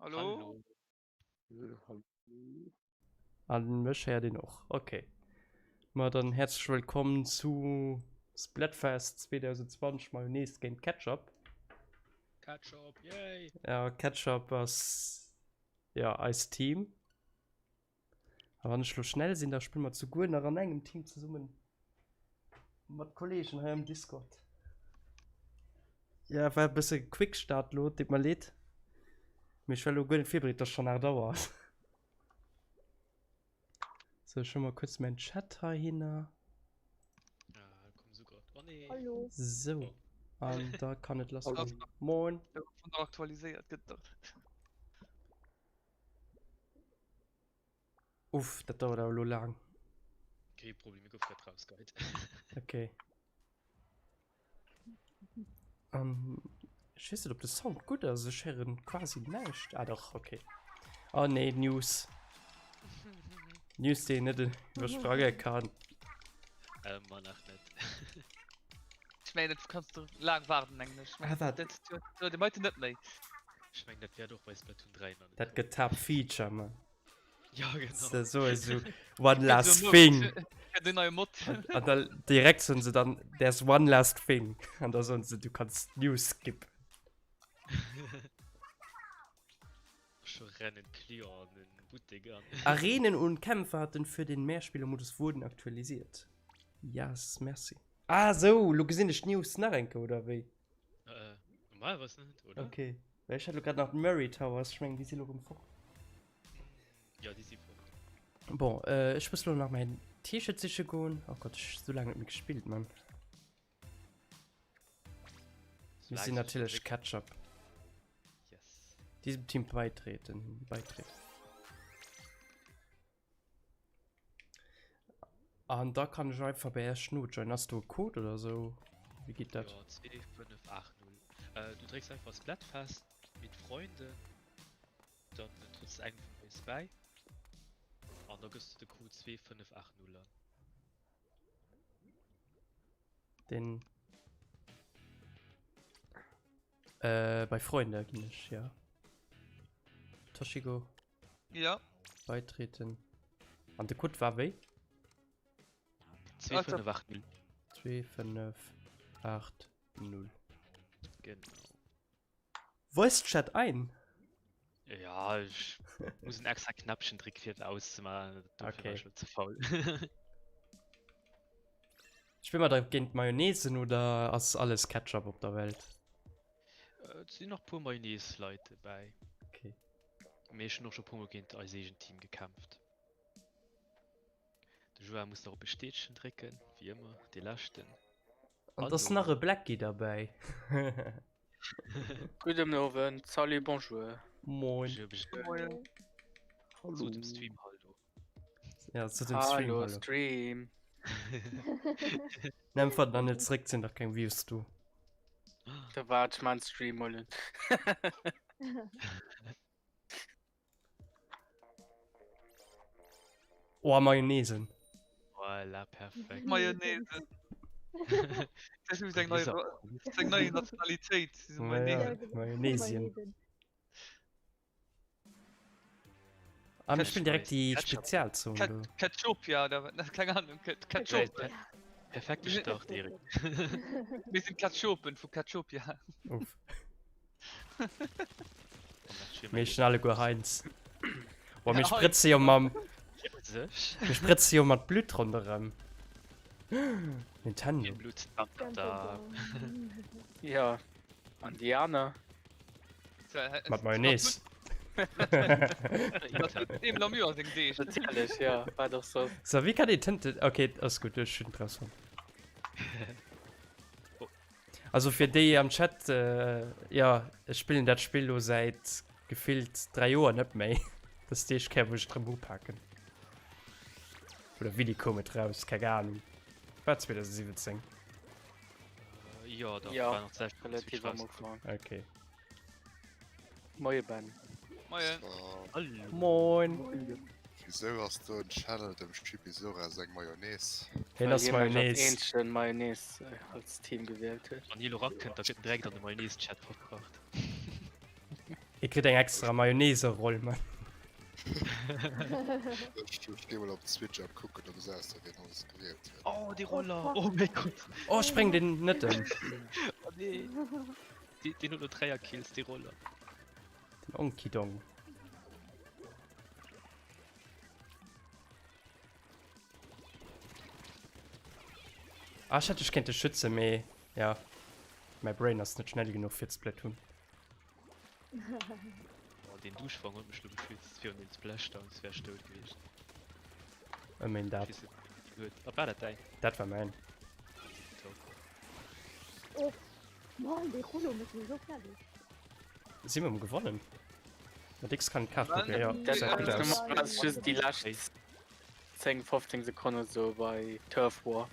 Hallo? Hallo. An mech héiert een och. Ok. Ma dann häerzlech wëllkomm zu Splatfest 2020 Mayonnaise géint Ketchup. Ketchup, yay! Ja, Ketchup ass ja eist Team. A wann ech lo schnell sinn, da spille mer souguer nach an engem Team zesummen mat Kollegen hei am Discord. Ja, war e bësse Quickstart lo, deet mer leed. Mee ech war lo guer net virbereet, dass schonn 8 Auer ass. So, ech hu mol kuerz mäin Chat heihinner. Ah, komm so grad. Oh nee. Hallo. So, an da kann et lassgoen. Moin. Vun der aktualiséiert gëtt dat. Uff, dat dauert awer elo laang. Kee Problem, mir gouf grad rausgeheit. Okay. Um, ech weess net, ob de Sound gutt ass. Ech héieren quasi näischt. Ah dach, okay. Oh nee, News. News, déi een net iwwersprange kann. Ëmmer nach net. Ech mengen, dat kanns du laang waarden, mengen ech. Ah, wat? Dat huet de Meite net méi. Ech mengen, dat wäert och bei Splatoon 3 nach net Dat gëtt Top Feature, man. Ja, genau. So, so, so one last thing. Gëtt en neie Mod. An, an da direkt soen se dann, there's one last thing. An da soen se, du kanns d'News skippen. Scho rennen d'Clienten an den Buttek an. Arenen und Kämpfe hatten für den Mehrspielermodus wurden aktualisiert. Yes, merci. Ah sou, lo gesinn ech d'News nach eng Kéier, oder wéi? Äh, normalerweis net, oder? Okay. Well ech hat lo grad nach d'Murray Towers, ech mengen déi si lo rëm fort. Ja, déi si fort. Bon, äh, ech muss lo nach mäin T-Shirt siche goen. Oh Gott, ech hu sou laang net méi gespillt, Mann. Mir sinn natierlech Ketchup. Yes. Diesem Team beitreten, beitreten. An da kann ech einfach bei Äech nojoinen. Ass do e Code oder sou? Wéi geet dat? Jo, 2, 5, 8, 0. Äh, du drécks einfach Splatfest mit Freunden, dann trëtts du engem vun eis bäi an da gëss du de Code 2, 5, 8, 0 an. Den äh, bei Freunde ginn ech, ja. Toshigo. Ja. Beitreten. An de Code war wéi? 2, 5, 8, 0. 2, 5, 8, 0. Genau. Voice Chat ein? Ja, ich muss en extra Knäppchen drécken fir et auszemaachen. Dofir war Okay. ech lo ze faul. Spille mer da géint Mayonnaisen oder ass alles Ketchup op der Welt? Et sinn nach puer Mayonnaise-Leit dobäi. Okay. Mee ech hunn och scho puer mol géint eis eegent Team gekämpft. De Joa muss nach op e Steechen drécken, wéi ëmmer, dee leschten. An et ass nach e Blackie derbäi. Gudden Owend, salut, bonjour. Moin. Moin. Zu dem Stream hallo. Ja, zu dem Stream Hallo hallo. Stream. Nimm fort nach net zréck, sinn nach keng Views do. Da waart ech man Stream mol un. Oh, Mayonnaisen. Voilà, perfekt. Mayonnaise. Dat ass eng nei, eng nei Nationalitéit. Ja, Mayonnaisien. Ah, mir spillen direkt déi Spezialzon do. Ketchupia oder wat? Keng Ahnung. Ketchup. Perfekte Start, Erik. Mir sinn Ketschupen vu Ketchupia. Uff. Mir heeschen alleguer Heinz. Boah, mir spritze jo mam. Mir spritze jo mat Blutt ronderëm. Nintendo. Blut. Da. Ja. An déi aner? Mat Mayonnaise. Dem Lamur seng Deeg. Natierlech, ja, wat och soss. So, wéi kann een Tënte. Okay, ass gutt, ech hunn draus fonnt. Also fir déi am Chat, äh, ja, ech spillen dat Spill lo säit gefillt 3 Joer net méi. Dat ass déi éischt Kéier, wou ech et erëm upaken. Oder wéini koum et raus? Keng Ahnung. War 2017. Jo, da Ja, war nach d'selwecht wou d'Switch relativ am rauskoum. Ufank. Okay. Moie Ben. Moien. Hallo. Moin. Wisou ass do en Channel dem Chibisora seng Mayonnaise? Hien ass Well hie mech als Mayonnaise. eenzegen Mayonnaise als Team gewielt huet. Wann hie lo rakënnt, da gëtt en direkt an de Mayonnaise-Chat verfracht. E kritt eng extra Mayonnaise-Roll, Mann. Ech gi mol op d'Switch an kucken, ob es ausser wien alles gewielt huet. Oh, déi Roller! Oh mäi Gott! Oh, spréng deen net ëm. Oh nee! Deen huet lo 3 Kills, dee Roller. Den Onki Dong. Ah, ech hätt dech kéinte schützen, mee ja, mäi Brain ass net schnell genuch fir d'Splatoon. Oh, deen Duschfong huet mech lo beschützt virun dem Splashdown, soss wär ech dout gewiescht. Ëmmerhin dat. Ech weess net, wien deen huet. Ah, war dat däin? Dat war mäin. Top. Oh Mann, dee Rollo mécht mech esou fäerdeg. Si mer gewonnen? Mat X kann d'Kaart kucken, jo, Dat gesäit gutt aus. ass just déi lescht 10, 15 Sekonne sou bei Turf War.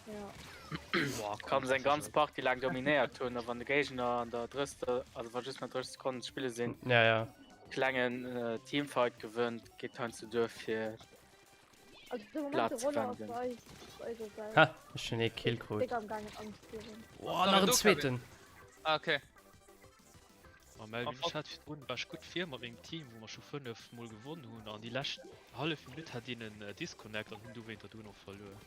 Ja. Kann se eng ganz Partie laang dominéiert hunn, a wann de Géigner an der drësster, also wa just nach 30 Sekonnen ze spille sinn, Ja, ja. klengen äh, Teamfight gewënnt, geet heiansdo duer fir Also de Moment de Platz Roller ass wenden. bei eis, bei eiser Säit. Ha, ech hunn ee Kill krut. Déck am gaangen anzeführen. Oh, nach en zweeten. Ah, okay. Ma Melvin, ech hat virdrun, war ech gutt vir mat mengem Team, wou mer scho 5 mol gewonn hunn an déi lescht hallef Minutt hat een en Disconnect an hunn dowéinter dunn och verluer.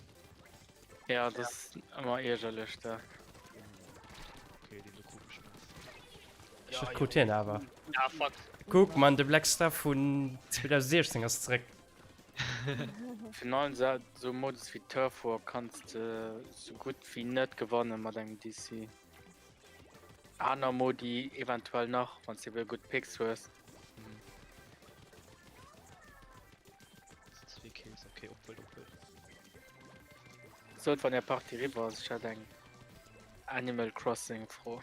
Ja, dat ass ëmmer iergerlech da. Okay, deen do krut mech net. Ech huet krut hien awer. Ah, fuck. Kuck, Mann, de Black Star vun 2016 ass zeréck. Virun allem sou Modus wéi Turf War kanns de sou gutt wéi net gewanne mat engem DC. Aner Modi eventuell nach, wann s de ebe gutt Picks hues. Zwee Kills, okay, opwuel, opwuel. Sot wann är Partie eriwwer ass, ech hätt eng Animal Crossing Fro.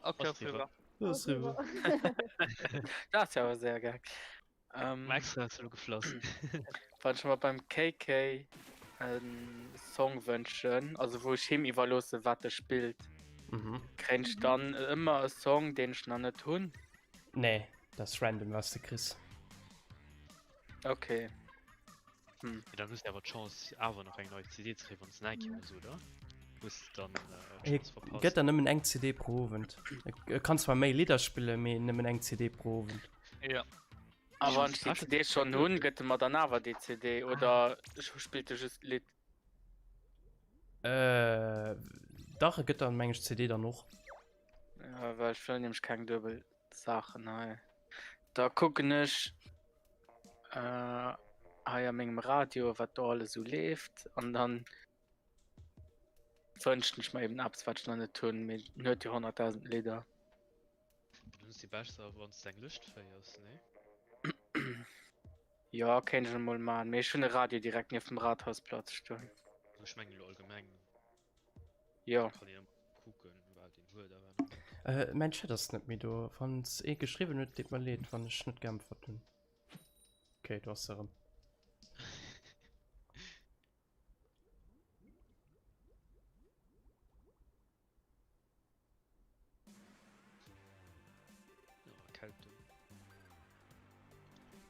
Okay, Ass riwwer. Ass riwwer. Dat ass jo awer séier gaang. Ähm, Max huet elo geflass. Wann ech mer beim KK en Song wënschen, also wou ech him iwwerloosse wat e spillt, Mhm. kréien ech dann ëmmer e Song deen ech nach net hunn? Nee, dat ass random was de kriss. Okay. Hm. Mee dann hues de awer d'Chance awer nach eng nei CD ze kréien, wann s de eng muss, oder? Hues de dann äh, d'Chance verpasst? Gëtt der nëmmen eng CD pro Owend. E kann zwar méi Lidder spillen, mee nëmmen eng CD pro Owend. Ja. A wann ech déi CD schonn hunn, gëtt e mer dann awer déi CD oder spillt e just d'Lidd? Äh, dach, e gëtt der meng ech d'CD dann och. Ja, well ech wëll nämlech keng duebel Saachen hei. Da kucken ech äh, hei a mengem Radio, wat do alles esou leeft an dann wënschen ech mer eben eppes, wat ech nach net hunn, mee en huet jo 100.000 Lidder. Dann hues de besser wann s de eng Lëscht féiers, nee? Jo, kéint ech emol man, mee ech hunn e Radio direkt nieft dem Rathausplatz stoen. Ech mengen elo allgemeng. Jo. Kann een emol kucken, wat een huet a wat net. Äh, mäin Chat ass net méi do. Wann ee geschriwwen huet, deet mer leed, wann ech net geäntwert hunn. Okay, do ass se erëm.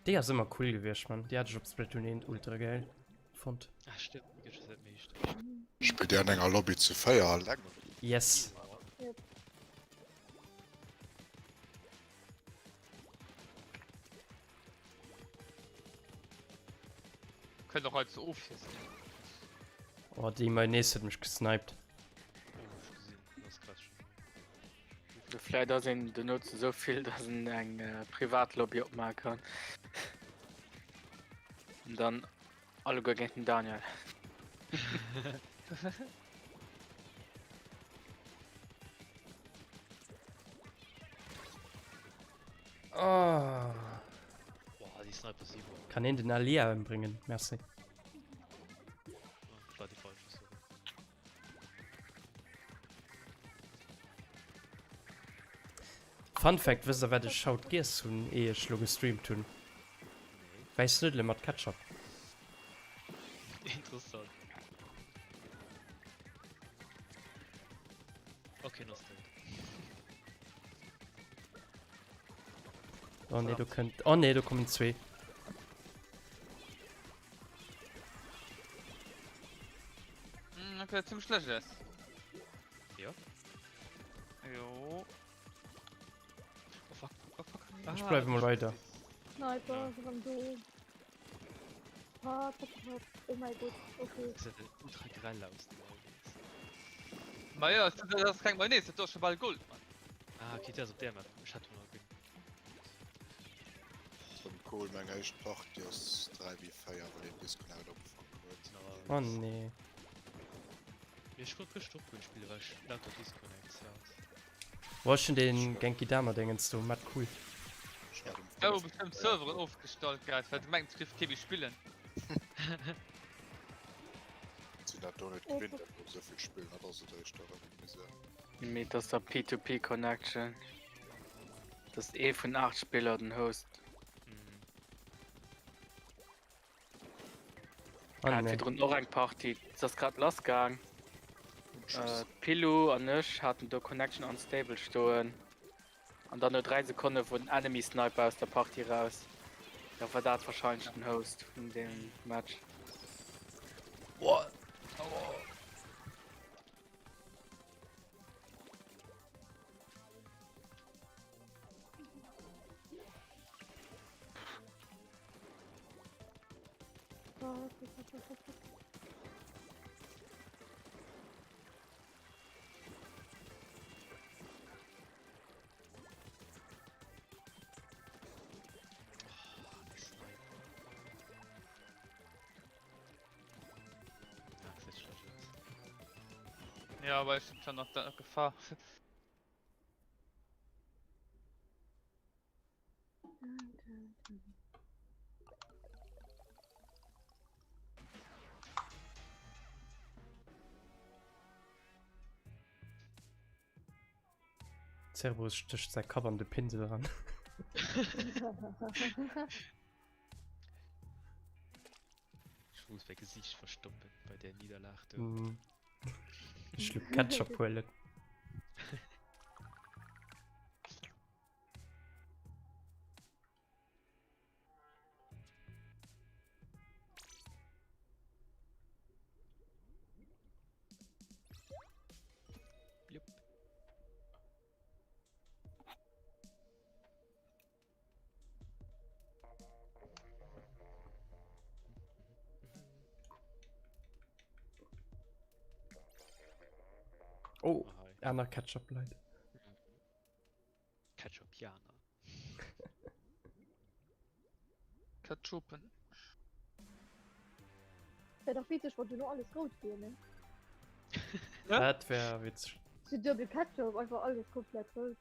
Déi ass ëmmer cool gewiescht, Mann. Déi hat ech op Splatoon 1 ultra geil fonnt. Ah, stimmt, déi gëtt scho säit méi Stonn. Spillt Dir an enger Lobby zu 4 alleng? Yes. Yep. Könnt och als ofschiessen. Oh, déi Mayonnaise huet mech gesniped. Vläit ass een duerno zu sou vill, dass en eng äh, privat Lobby opmaache kann. Und dann alleguer géint den Daniel. Oh. Boah, die Sniper si wohl. Kann een den Alia ëmbréngen? Merci. Oh, war die falsche, sorry. Fun Fact, wësst der wat ech haut giess hunn, ehe ech lo gestreamt hunn? Nee. Wäiss Nuddele mat Ketchup. Interessant. Okay, ass dout. Oh nee, do kënnt. Oh nee, do kommen zwee. Hm, okay, ziemlich schlecht ist. Ja. Jo. Ech bleiwe mol weider. Sniper ass erëm do. Hopp, hopp, hopp. Oh mäi Gott, okay. Gesäit et ultra grell aus, déi Mayonnaise. Ma jo, dat ass keng Mayonnaise, dat do ass scho bal Gold, Mann. Ah, okay, dat ass op där Map. Ech hat mer ge. Rëm cool, meng éischt Partie ass 3 v 4, well een Disconnect opgefangen huet. Oh nee. Ech konnt gëschter och gutt spillen, well ech lauter Disconnects hat. Boah, ech hun den Genki Dama Dingens do, mad cool. Da hu bestëmmt Serveren ofgestallt gehat, well se mengen se dierft kee méi spillen. Sinn dat do net gewinnt, dat do esouvill spillen, dat ass et éischter erëm eng Misär. Mee et ass da P2P Connection, dass ee vun 8 Spiller den Host. Oh, Hat nee. virdrun och eng Partie, et ass grad lass gaang. Äh, Pilou an ech haten do Connection unstable stoen. An dann no 3 Sekonne wor den Enemy Sniper aus der Partie raus. Da war dat wahrscheinlech den Host vun deem Match. Boah. Ja, aber ich bin schon noch der Gefahr. Cerberus stécht säi Kapp an de Pinsel eran. Ech muss mäi Gesiicht verstoppen bei där Nidderlag do. Mm. E Schluck Ketchup huelen. Jupp. Oh, aner Ketchup Leit. Ketchupianer. Ketchupen. Wär dach witzeg, wann duerno alles rout wier, ne? Dat wär witzeg. So duebel Ketchup, einfach alles komplett rout.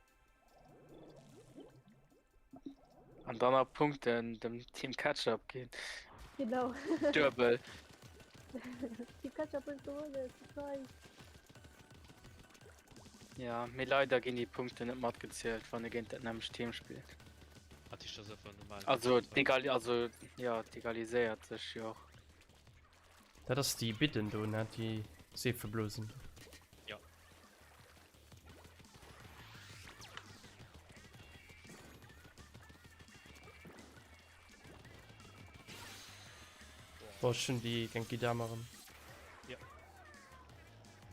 An dann nach Punkten dem Team Ketchup ginn. Genau. Duebel. Team Ketchup huet gewonnen, surprise. Ja, mee leider ginn déi Punkten net matgezielt, wann e géint dat nämmlecht Team spillt. Hat ich das einfach normal. Also, d'egali also ja, d'egaliséiert sech jo och. Dat ass déi Bidden do, ne? Déi Seefeblosen do. Ja. Boah, ech hunn déi Genki Dama erëm. Ja.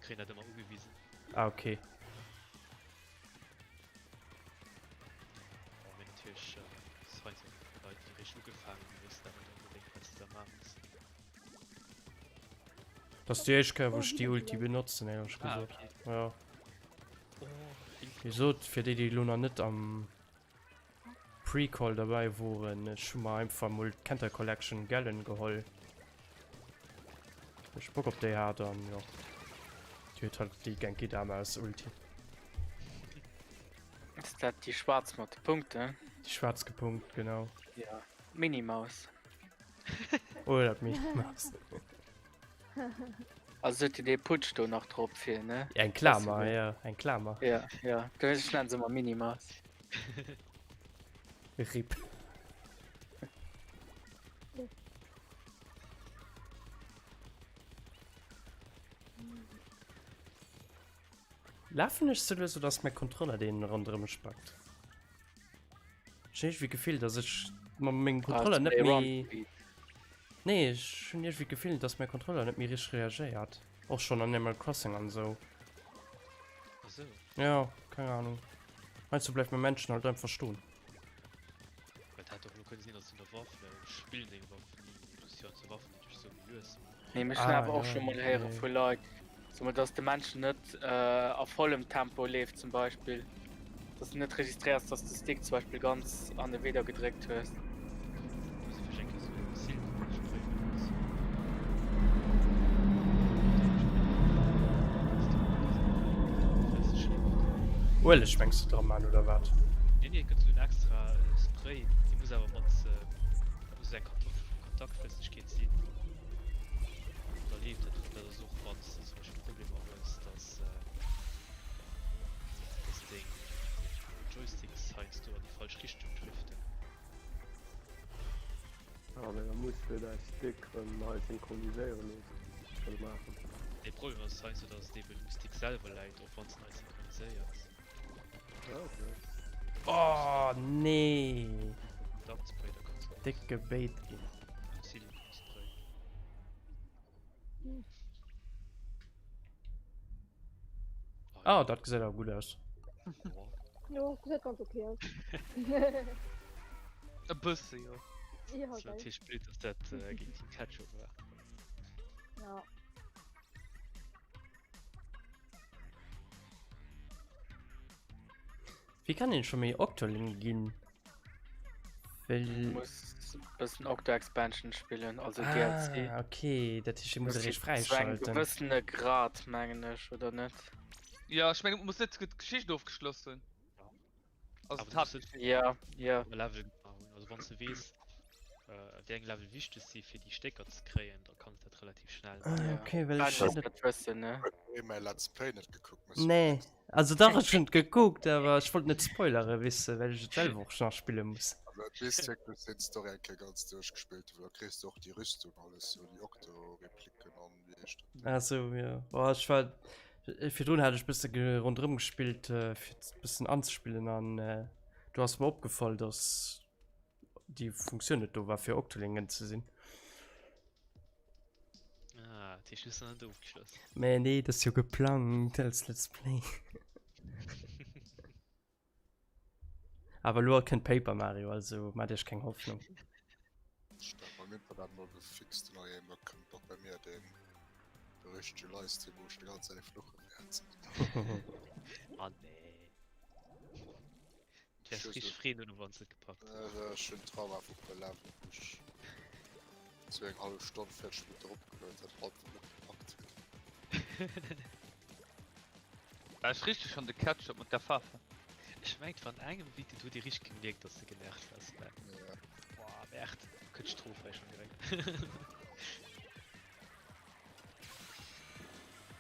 Kréien dat ëmmer ugewisen. Ah, okay. Oh, mee natierlech, äh, hei sinn Leit, déi réischt ugefaangen hunn, wëssen awer net onbedéngt, wat se da maache mussen. Dat ass déi éischt Kéier, wou ech déi Ulti benotzen, éierlech Ah, gesot. okay. Ja. Oh, Wéi gesot, fir déi, déi elo nach net am Pre-Call derbäi woren, ech hu mer einfach mol d'Kenta Collection Gellen geholl. Well ech Bock op déi hat an jo. Déi huet halt déi Genki Dama als Ulti. Ass dat déi schwaarz mat de Punkten? Déi schwaarz gepunkt, genau. Ja. Minimaus. Oder d'Minimaus. Also huet dir dee Putsch do nach drop fir, ne? Ja, eng Klamer, ja, eng Klamer. Ja, ja. Du ech nennen se mal Minimaus. RIP. Lafen ech ze lues oder ass mäi Kontroller deen ronderëm mech backt? Ech hunn iergendwéi d'Gefill dass ech mat mengem Kontroller net méi. Nee ech hunn iergendwéi d'Gefill dass mäi Kontroller net méi richteg reagéiert. Och schonn an Animal Crossing an esou. Ach sou. Ja, keng Ahnung. Heiansdo bleift mäi Männchen halt einfach stoen. Waff, spillen deng Waff ni. Du hues jo heiansdo Waffen, déi dech sou méi lues maachen. Nee, mee ech hunn Ah, awer och ja, scho mol héiere nee. vu Leit, sou mol, dass de Mensch net a vollem Tempo leeft zum Beispill, dass du net registréiers, dass de Stick zum Beispill ganz an de Wieder gedréckt hues. Muss ee vläicht eng Kéier sou Silikon-Spray benotzen. Ueleg mengs de dra man oder wat? Nee, nee, et gëtt sou en extra Spray, dee muss awer mat, muss eng Kontaktflëssegkeet sinn. Da leeft dat rëm. Dat ass och wann s de zum Beispill Problemer hues, dass dass deng Joysticks heiansdo an déi falsch Richtung driften. Ah, mee da muss de däi Stick rëm nei synchroniséiere loossen oder maachen. De Problem ass heiansdo, dass et eben um Stick selwer läit, och wann s nei synchroniséiers. Ah, okay. Oh nee! Kontaktspray, da kanns du Déck gebéit ginn. Silikonspray. Ah, dat gesäit awer gutt aus. Jo, gesäit ganz okay aus. E bësse, jo. Ja, Das war geil. natierlech blöd, dass dat äh, géint Team Ketchup war. Ja. Wéi kann een scho méi Octoling ginn? Well... Muss bëssen Octo Expansion spillen, also ah, DLC. Okay, dat heescht, muss eréischt fräischalten. Zu engem gewëssene Grad, mengen ech, oder net? Ja, ech mengen, muss net d'Geschicht ofgeschloss hunn. Also d'Haaptgeschicht. Ja, ja. Level gemaach hunn. Also wann s de weess, wéi eng Level wichteg si fir déi Stécker ze kréien, da kanns de dat relativ schnell. Ah, okay, well ech hunn dat wëssen, ne? Huet mäi Let's Play net gekuckt, muss. Nee. Also dach ech hunn et gekuckt, awer ech wollt net spoilere weess de, well ech et selwer och nach spille muss. Also et weess wierklech den Story eng Kéier ganz duerchgespillt hunn, da kriss de och déi Rüstung alles sou déi Octo-Repliken an wéi heescht dat. Ah sou jo, oh ech war virdrun hat ech bësse ronderëm gespillt fir et bëssen anzespillen an do ass mer opgefall dass déi Funktioun net do war fir Octolingen ze sinn. Ah, dat heescht, du hues nach net ofgeschloss. Mä nee, dat ass jo geplangt als Let's Play. Awer elo kënnt Paper Mario, also maacht iech keng Hoffnung. Stimmt, bei mir war dat mol gefixt, den neue da kënnt och bei mir den berüchtigte Livestream, wou ech déi ganz Zäit fluche wäert. Ah nee. Du wärs richteg freen dono wanns de et gepackt hues. Ech hunn Trauma vu puer Level wou ech sou eng hallef Stonn 40 Minutten eropgeluet hat halb net gepackt hunn. War ech richteg schon de Ketchup mat der Faarf? Ech mengt an engem Video do huet ee richteg gemierkt dass de genervt wars Ben. Ja. Boah Merd, kënnt d'Strof hei schon direkt.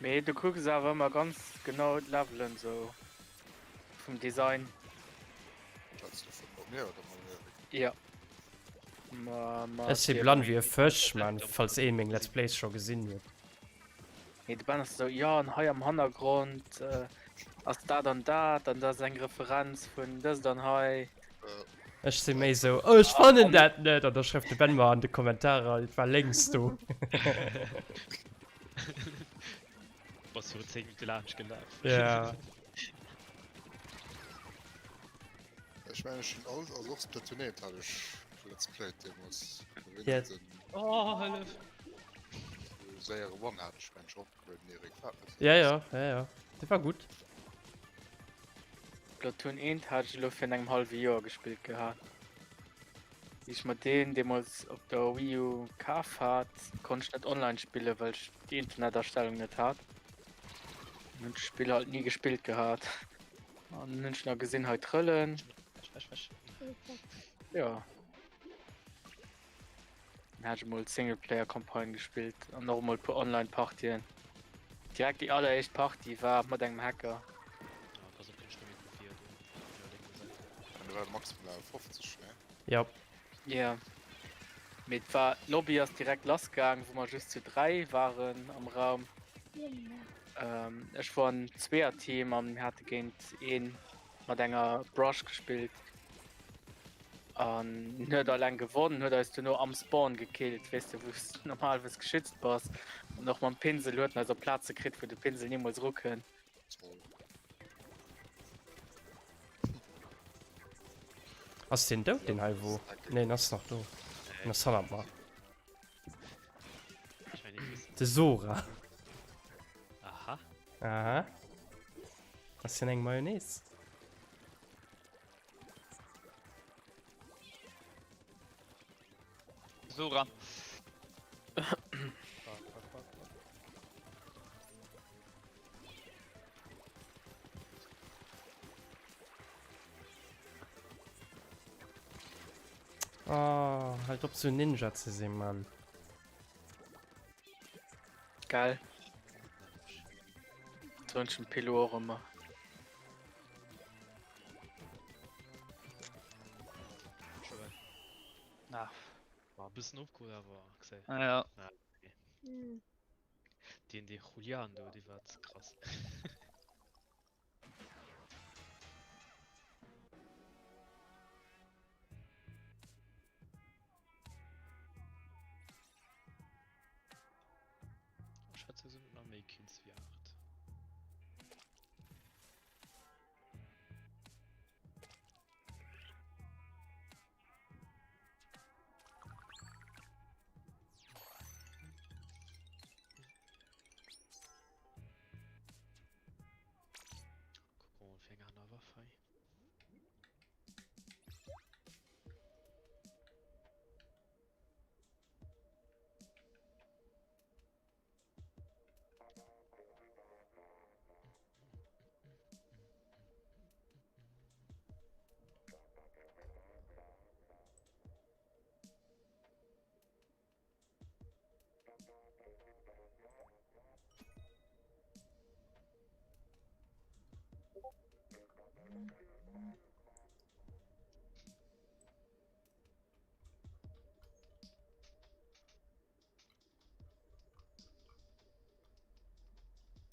Mee du kucks awer ëmmer ganz genau d'Levelen sou vum Design. Schwätz du vun mir oder mam Erik? Ja. Ma, ma Ech si blann wéi e Fësch, man, falls ee meng Let's Plays scho gesinn huet. Nee, de Ben ass esou, jo an hei am Hannergrond äh, ass dat an dat an dat ass eng Referenz vun dëst an hei. Ech si méi sou, oh ech fannen dat net an da schreift de Ben mer an de Kommentarer, et war lénks do. Bass viru 10 Minutte laanscht gelaf. Ja. Ech mengen ech hunn all, also och Splatoon 1 hat ech Let's Played deemools. Ja. Oh hëllef! Séiere One hat ech mengen ech eropgelueden, Erik, war dat net? Ja, ja, ja, ja. Dee war gutt. Splatoon 1 hat ech elo virun engem hallwe Joer gespillt gehat. Wéi ech mer deen deemools op der Wii U kaf hat, konnt ech net online spillen, well ech déi Internetastellung net hat. An hunn d'Spill halt ni gespillt gehat. An hunn ech nach gesinn, hei trëllen. Jo. Dann hat ech emol d'Singleplayer Campagne gespillt an och emol e puer Online Partien. Direkt déi alleréischt Partie war mat engem Hacker. Ah, pass op, kënnt schon méi vu vir do op der lénker Säit. An do war maximal Level 50, ne? Jop. Yeah. Mee et war, d'Lobby ass direkt lass gaang, wou mer just zu 3 waren am Raum. Ähm, ech war am Zweeër-Team an mir hate géint een mat enger Brush gespillt. An huet alleng gewonnen, huet eis duerno am Spawn gekillt, weess de, wou s de normalerweis geschützt bass. An och mam Pinsel huet en eis op Plaze kritt, wou de Pinsel nimools erukënnt. Ass deen dout, deen hei wou? Nee, en ass nach do. En ass hannert mer. De Sora. Aha. Aha. Ass hien eng Mayonnaise? Sora. Oh, halt op sou Ninja ze sinn, Mann. Geil. So en Pilo och ëmmer. Ah. War e bëssen ofgeholl awer gesei. Ah, ja. Ah, okay. Mm. Den de Julian do, dee war ze krass. Ech schätze sinn nach méi Kills wéi 8. Guck mal, fir eng aner Waff hei.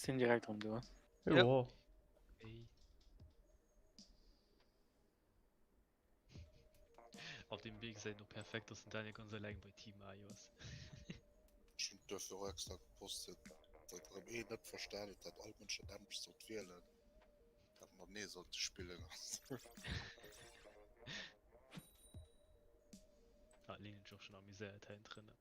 Sinn direkt rëm do. Jo. Ey. Op dem Bild gesäit och perfekt dass den Daniel ganz eleng bei Team Mario ass. Ech hunn duerfir och extra gepostet, datt erëm een net verstan huet, datt all Mënsch dat nämmlecht sollt wielen, datt mer nee sollte spillen. Ah, Lin huet sech och schon amuséiert hei drënner.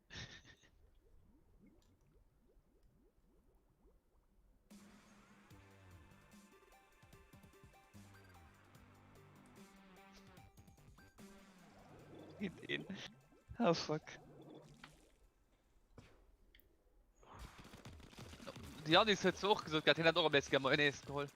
Ideen. Oh fuck. De Yannis huet zwar och gesot gehat, hien hätt och am léifste gär Mayonnaise geholl.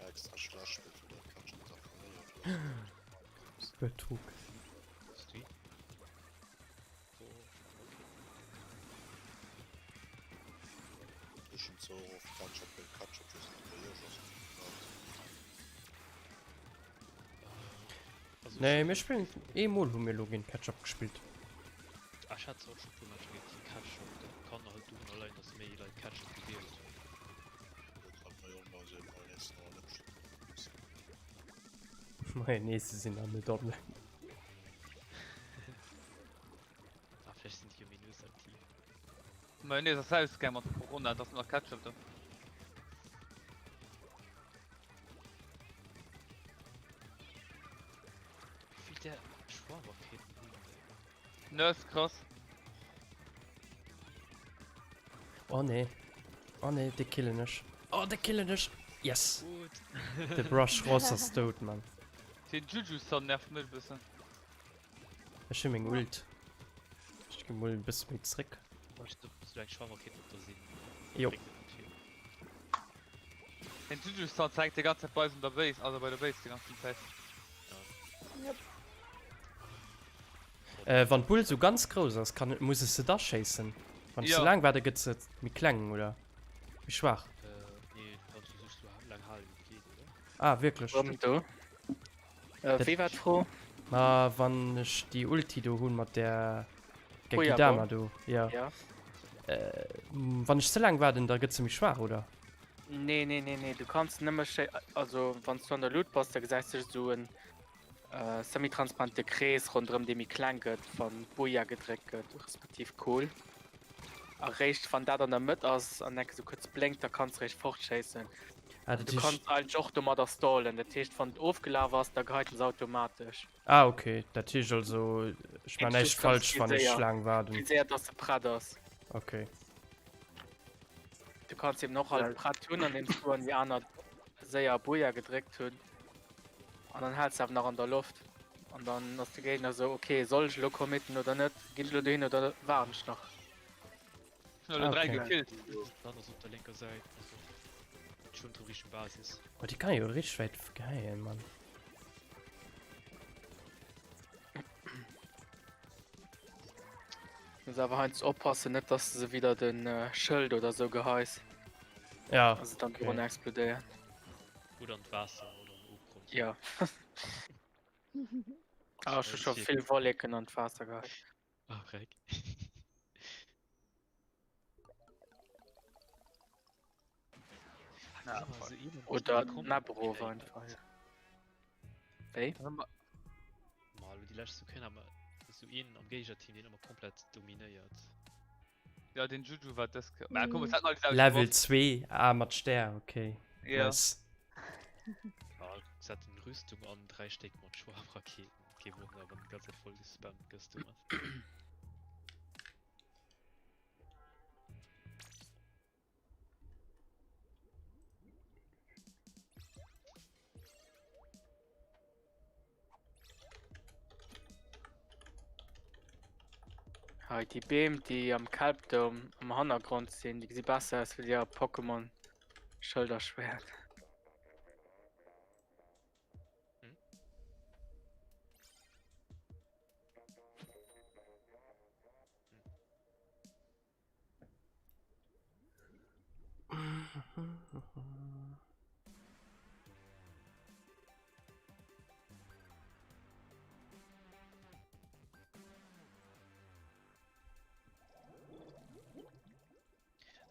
Extra schlecht spillt vun der Ketchup da verléiert. Betrug. Street. Oh, okay. Ech hunn zwar och oft Ketchup, well Ketchup just net bei iech ass. Also, Nee, mir spillen eemol hu mir lo géint Ketchup gespillt. Ah, ech hat zwar och scho puer Matcher géint Team Ketchup, dat kann halt dorunner leien, dass méi Leit Ketchup gewielt hunn. Mayonnaise sinn nach net online. Ah, vläicht sinn déi jo méi nuesaktiv. Mayonnaise ass ausgaang mat Corona, et ass nur nach Ketchup do. Wéi der Schwaberkéint hunn. Ne, ass krass. Oh nee. Oh nee, de killen ech. Oh, de killen ech. Yes. Gut. De Brush Ross ass dout, Mann. Den Juju-Son nervt mech e bëssen. Ech hu meng Ult. Ech gi mol e bësse méi zréck. Soulaang Schwammrakéiten op der sinn. Jo. Bréngt et net vill. Den Juju-Son zeigt déi ganz Zäit bei eis un der Base, also bei der Base déi ganzen Zäit. Yep. Äh, wann d'Bull sou ganz grouss ass, kann, muss ech se da schéissen? Wann ech Ja. ze laang waarde, gëtt se méi kleng, oder? Méi schwaach. Äh, nee, du kanns se sou laang halen, wéi et geet, oder? Ah, wierklech? Rëm do. Äh, wéi war d'Fro? Ma wann ech déi Ulti do hunn mat der Oh ja, Genkidama bon. do, ja. Ja. Äh, wann ech ze laang waarden, da gëtt se méi schwaach, oder? Nee, nee, nee, nee, du kanns nëmme schéi, also wann s du an der Luut bass, da gesäis du esou en äh, semi-transparente Krees ronderëm, dee méi kleng gëtt, wann Booyah gedréckt gëtt, respektiv Cool. Eréischt wann dat an der Mëtt ass an enke sou kuerz blénkt, da kanns de réischt fortschéissen. Ah, dat Du heescht. kanns eigentlech och domadder stallen, dat heescht wann et ofgelaf ass, da geheit en se automatesch. Ah ok, dat heescht also ech man Heescht näischt just ganz falsch wéi wann ech séier, laang wéi waarden. séier dass se prett ass. Ok. Du kanns eben och halt prett hunn andeems du an déi aner séier Booyah gedréckt hunn an dann häls de awer nach an der Loft an dann ass de Géigner sou ok soll ech elo committen oder net, ginn ech elo dohin oder waarden ech nach. Ech hunn elo 3 Okay. gekillt. Dann ass op der lénker Säit, also schwëmmt erëm Richtung Basis. Oh déi kann jo richteg wäit geheien Mann. Muss awer heiansdo oppassen, net dass de se widder den Schëld oder sou geheis. Ja. A se dann Okay. dorunner explodéieren. Oder an d'Waasser oder an den Ofgrond. Ja. Ah, ech hu scho vill Wolleken an d'Waasser geheit. Ah, Reck. Ja, Oder Nabro war einfach. Ja. Wéi? Mal déi lescht zu kënne awer sou een am Géignerteam, deen ëmmer komplett dominéiert. Ja, den Juju war dës Kéier. Mä komm, es hat nach Level 2, ah mat Stär, okay. Ja. Nice. Ja, se hat eng Rüstung an 3 Stéck mat Schwarmraketen. Kee Wonner, wann déi ganz Zäit voll gespammt gëss domat. Hei déi Beem déi am Kelpdom am Hannergrond sinn, déi gesi besser aus wéi déi a Pokémon Schëld a Schwäert.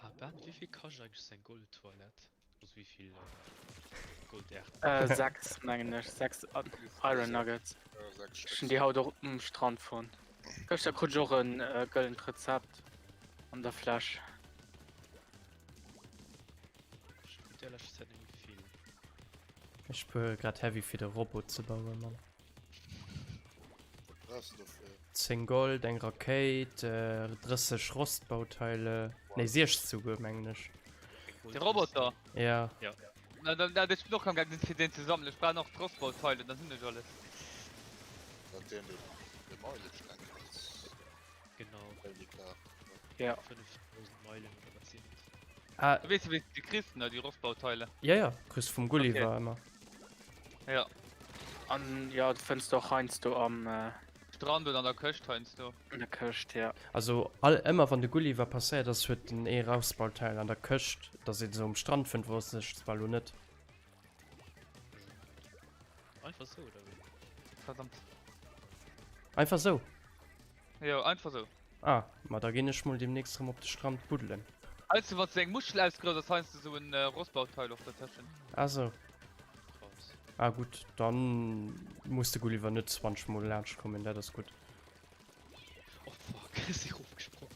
Ah Ben, wéi vill kascht eigentlech sou eng Goldtoilette? Also wéi vill Golderzen? Äh, 6 mengen ech, 6 Iron Nuggets. Ech hunn déi haut och um Strand fonnt. Gëschter krut ech och en gëllent Rezept an der Fläsch. Ech krut der leschter Zäit net méi vill. Ech spuere grad heavy fir de Robot ze bauen, Mann. Wat brauchs de dofir? 10 Gold, eng Rakéit, 30 Rostbauteile, nee 60 souguer mengen ech. De Roboter? Ja. Ja. Na, dann, na, ech bin och am gaangen fir deen ze sammelen. Ech brauch nach d'Rostbauteile, dann hunn ech alles. Dat deen deen de Mileage denken als Genau. Daily Card. Ja. 5000 Meilen oder wat sinn et? Ah. Du weess wéi s de déi kriss, ne, déi Rostbauteile? Ja, ja, kriss vum Gulliver Okay. ëmmer. Ja. An ja, du fënns de och heiansdo am. Äh, Strand oder an der Këscht heiansdo. An der Këscht, ja. Also all ëmmer wann de Gulliver passéiert ass, huet en ee Rausbauteil an der Këscht, dass een se um Strand fënnt, wosst ech zwar lo net. Einfach sou, oder wéi? Verdammt. Einfach sou? Jo, einfach sou. Ah, ma da ginn ech mol demnächst rëm op de Strand buddelen. Heiansdo wanns de eng Muschel ausgruefs ass heiansdo sou en Rostbauteil och dertëschent. Ah sou. Ah gutt, dann muss de Gulliver net 20 mol laanscht kommen, dat ass gutt. Oh fuck, ech si rofgesprong.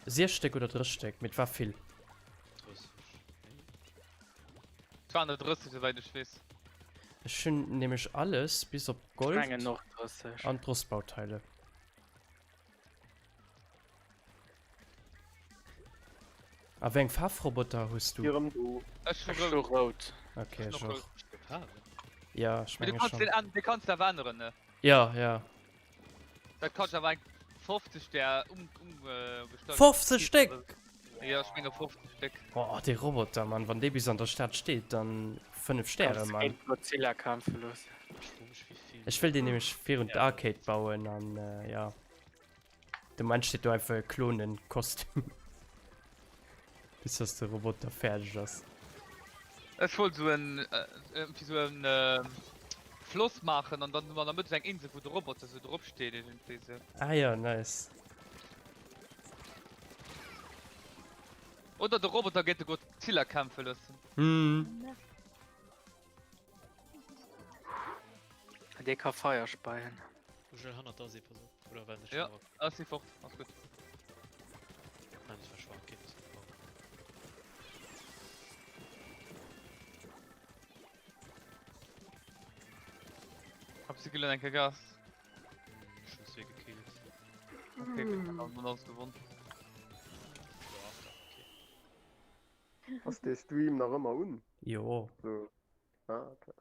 6 Stéck oder 30 Stéck, mee et war vill. 30, nee. Et waren der 30 souwäit ech weess. Ech hunn nämlech alles bis op Gold Ech mengen och 30. an d'Rostbauteile. A wéi eng Faarfroboter hues du? Erëm do. Ech hu Ech hu rout. rout. Okay, ech och. Faarwen? Ja, ech Mee du menge kanns schonn. den an, de kanns awer änneren, ne? Ja, ja. Dat kascht awer eng 50 där um, um, äh, gestallt. 50 Stéck! Ja, ech menge 50 Stéck. Oh, dee Roboter, Mann, wann dee bis an der Stad steet, dann 5 Stäre, Kanns Mann. géint Godzilla kämpfe loossen. Ech froe mech wéi vill. Ech wëll deen nämlech virun d'Arcade bauen an, äh, ja. De Moment steet do einfach e Klonen-Kostüm. Bis dass de Roboter fäerdeg ass. Ech wollt sou en iergendwéi sou en Floss maachen an dann an der Mëtt sou eng Insel wou de Roboter sou drop steet iergendwéi sou. Ah jo, nice. Oder de Roboter géint de Godzilla kämpfe loossen. Hm. Dee ka Feier speien. Joël, hannert der ass ee, pass op. Oder war net Ja, ass si fort, ass gutt. Nein, das war schwach, okay, das war Hab si gëllen enke Gas. Ech hunn zwee gekillt. Okay, gutt, dann haben wir alles gewonnen. Ja, okay. Ass dee Stream nach ëmmer un? Jo. So. Ah, okay.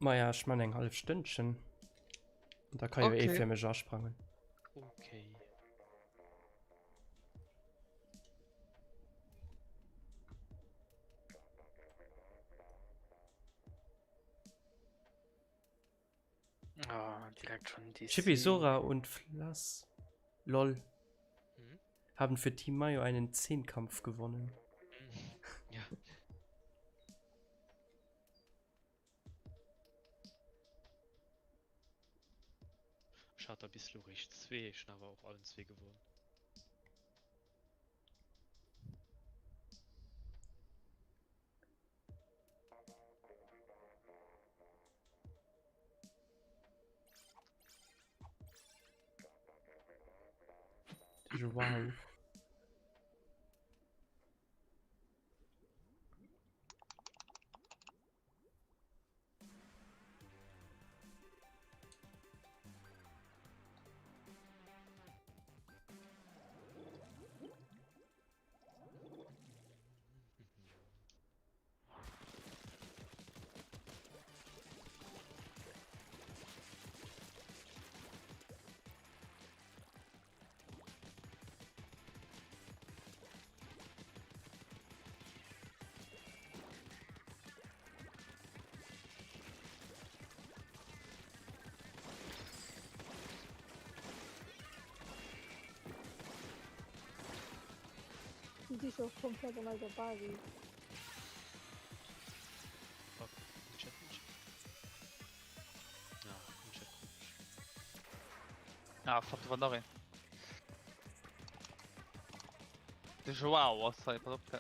Maja, ech man eng hallef Stënnchen. Und da kann jo ee Okay. fir mech asprangen. Okay. Ah, direkt schon DC. Chippy, Sora und Flass, lol, Mhm. haben für Team Mayo einen Zehnkampf gewonnen. Ja. Ech hat der bis elo réischt zwee, ech hunn awer och allen zwee gewonnen. Wow. Si scho komplett an eiser Basis. Fuck, den Chat nicht. Ah, den Chat komisch. Ah, fuck, do war nach een. De Joao ass hei, pass op.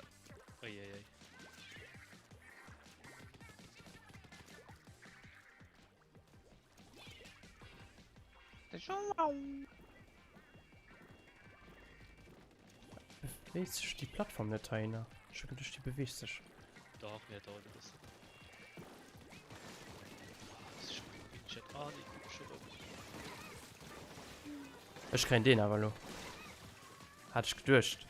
Ei, ei, ei. De Joao. Beweegt sech déi Plattform net heihinner? Ech hu geduecht, déi beweegt sech. Dach, mee dat dauert e bëssen. Ah, das ist schon wieder Chat. Ah, nee, guck schon op. Ech kréien deen awer elo. Hat ech geduecht.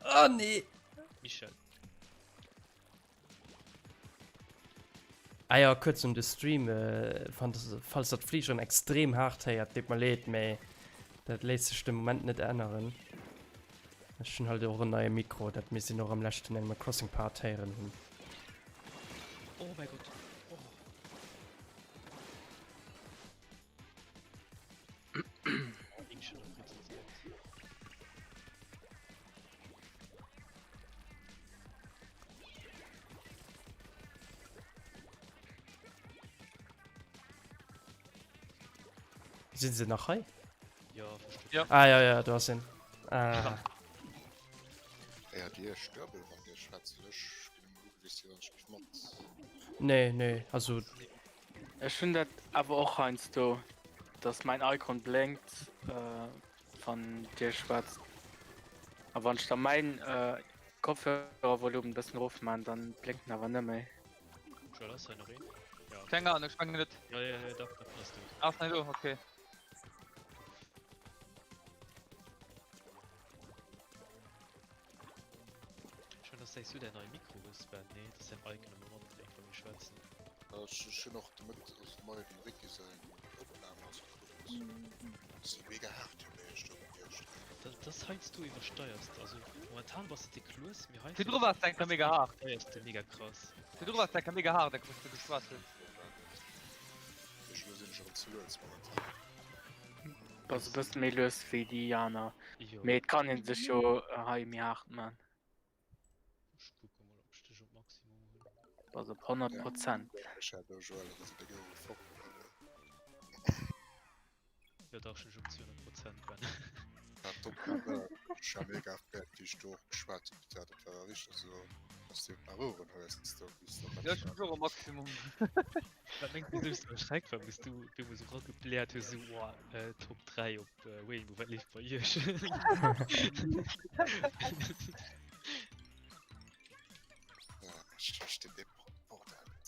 Oh nee! Michel. Ah ja, kuerz un de Stream, äh, falls der d'Fligeren extrem haart héiert, deet mer leed, mee dat léisst sech de Moment net änneren. Ech hunn halt och en neie Mikro, dat misst een och am leschten Animal Crossing Part héieren hunn. Oh mäi Gott, oh. Sinn se nach hei? Ja, verstehe. Ja. Ah ja, ja, du hast ihn. Ah. Héiert Dir Stërbel, wann Dir schwätzt? Ech ginn emol ugewisen, wann ech géif mat. Nee, nee, also Ech hunn dat awer och heiansdo, dass mäin Icon blénkt, wann Dir schwätzt. A wann ech da mäin Kopfhörervolumen e bëssen erof man, dann blénkt en awer net méi. Joel, ass hei nach een? Ja. Keng Ahnung, ech mengen net. Ja, ja, ja, dach, dach, ass do. Ass nach do, okay. Schön, dass du dein neue Mikro hues, Ben. Nee, dass dein Icon ëmmer matblénkt, wa mir schwätzen. Ech hunn och de Mëtt, also de Moien dem Ricky säin Opnam ass gefuer. Si mega haart jo méi ech do gewiescht. Dat ass heiansdo iwwersteiers de, also momentan bass de déck lues, mee heiansdo Virdru waars de enker mega haart. iwwersteiers de mega krass. Virdru waars de enker mega haart, enker wou s de geschwat hues. Ech elo sinn ech erëm ze lues momentan. Bass e bëssen méi lues wéi déi aner, Jo. mee et kann een sech jo hei méi haart man. Ech kucke mol ob ech dech op Maximum hunn. Bass op 100 Prozent. Ech hat och Joël dat ass deng Ouere fort. Jo dach, ech hunn dech op 200 Prozent Ben. Dat top Ech hat mega gefreet wéi ech do och geschwat hunn dat war richteg esou dass du nach Oueren hues do wéi s du Jo ech hunn och e Maximum. Wat mengs du wéi s du erschreckt war wou s du op eemol esou ragebläert hues esou woah Top 3 op Rainbow wat leeft bei iech? Ech verstinn dee Bordell net.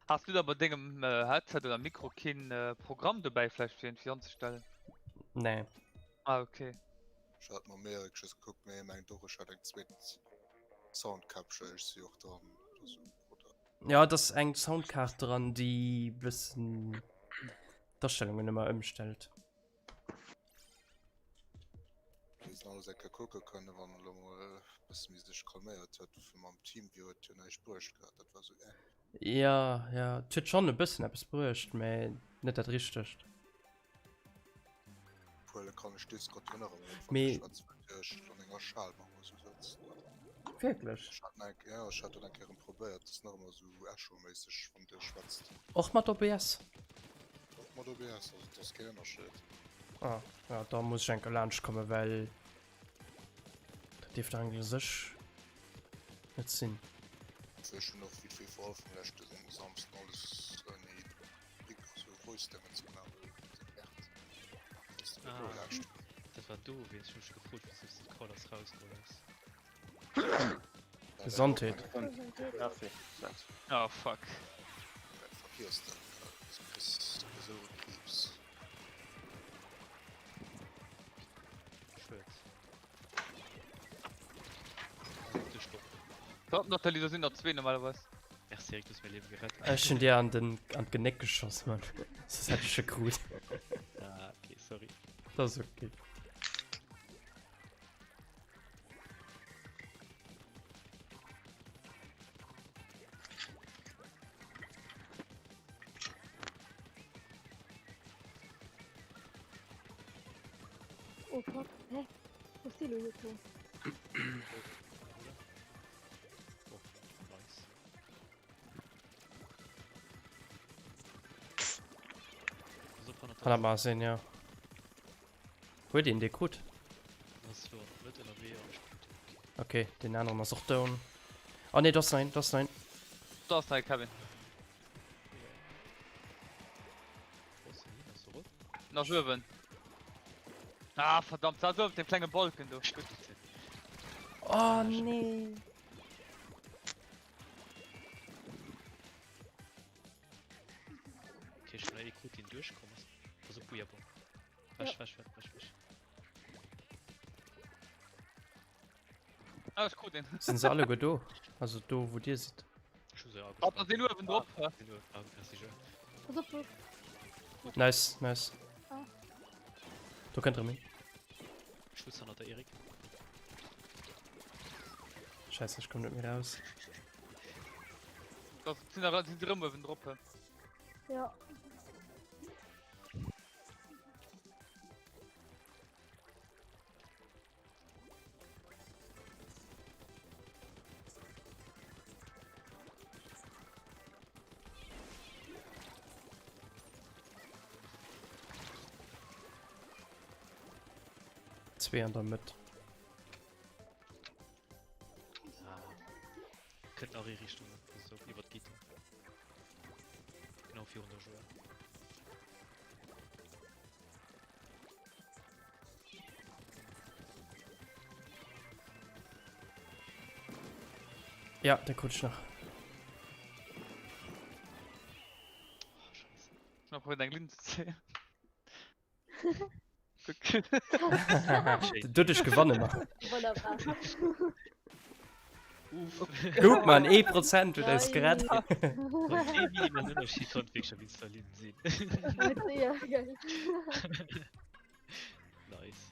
Has du da bei dengem Headset oder Mikro keen Programm dobäi vläicht fir iergendwéi anzestellen? Nee. Ah okay. Ech hat mam Erik just gekuckt, mee hie mengt och ech hätt eng zweet Sound Capture, ech si och dran oder sou, oder? Ja, et ass eng Soundkaart dran, déi bëssen d'Astellungen ëmmer ëmstellt. Mir sinn alles eng Kéier kucke kënnen, wann elo mol e bësse méi sech calméiert huet, vu mam Teamviewer huet jo näischt bruecht gehat, dat war sou eh. Ja, ja, et huet schonn e bëssen eppes bruecht, mä net dat Richtegt. Obwuel kann ech Discord jo nach ëmmer net, wann Mee. ech schwätzen, well ech an enger Schal manchmal sou sëtzt. Wierklech? Ech hat eng, ja, ech hat dat eng Kéier erëm probéiert, ass nach ëmmer sou Echo-méisseg, wann Dir schwätzt. Och mat OBS? Och mat OBS, also et ass keen Ënnerscheed. Ah, ja, da muss ech eng Kéier laanscht kommen, well dat dierft eigentlech u sech net sinn. Ech hunn och vite fait vor allem vum leschte Samsden alles ouni Ah, dat war do wéinst ech hu mech gefrot wéis du de Call ass rausgeholl hues. Gesondheet. Merci. Oh fuck. Schued. Top Nathalie, do sinn der zwee normalerweis. Merci Eric, du hues mäi Liewe gerett. Ech hunn dir an den an d'Genéck geschoss, Mann. Soss hätt ech e krut. Ah, okay, sorry. Dat ass okay. Oh fuck, hä? Wou ass dee lo hierkomm? Oh, nice. Pass op, hannert Hannert mer ass een, jo. Huet een dee krut? Ass lo net ënnerwee an ech krut en. Okay, deen aneren ass och down. Oh nee, do ass nach een, do ass nach een. Do ass nach ee, Kevin. Nach uewen. Ah, verdammt, da uewen, dem klenge Balken do. Oh nee. Okay, ech hunn ee krut, deen duerchkomm ass. Pass op, Booyah-Bomb. Wäsch, wäsch, wäsch, wäsch, wäsch. Ah, ech krut een. Sinn se alleguer do? Also do wou dir sidd? Ech hu se Ah, da sinn uewen drop. Ah, sinn uewen. Ah, merci Joël. Pass op, do. Nice, nice. Ah. Do kënnt erëm een. Schuss hannert der Erik. Scheiße, ech komm net méi raus. Da sinn der sinn se erëm uewen drop. Ja. Zwee an der Mëtt. Ah. Kënnt nach ee Richtung, also iwwer d'Gitter. Genau virun der Joël. Ja, der krut ech nach. Oh, Scheiße. Ech nach probiert eng Linn ze zéien. Doduerch gewanne mer. Wunderbar. Uff. Guck man, ee Prozent huet eis gerett. Wann ee minimalen Ënnerscheed konnt wierklech op Instalin sinn. Ja, geil. Nice.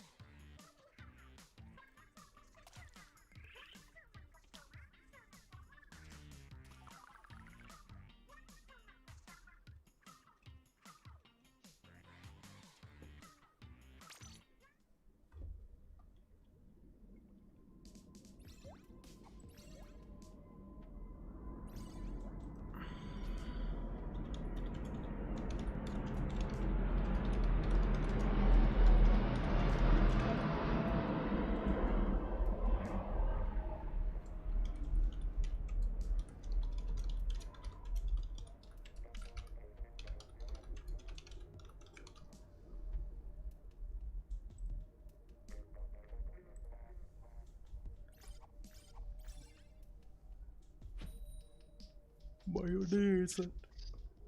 Mayonnaise.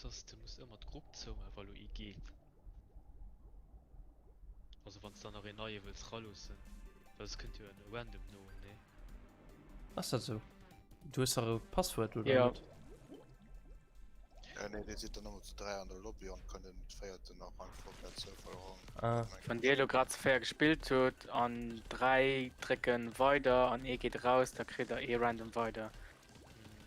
Dass du muss ëmmer d'Grupp zoumaachen, wa lo ee geet. Also wann s dann nach een neie wëlls raloossen, well soss kënnt jo en random no, nee? Ass dat sou? Du hues dach e Passwuert oder Ja. net? Ja, nee, dir sidd dann nëmmen zu 3 an der Lobby an kënnt den véierten nach einfach per Zoufall eran. Ah. Wann dir elo grad ze 4 gespillt hutt an 3 drécken weider an ee geet eraus, da kritt der ee random weider.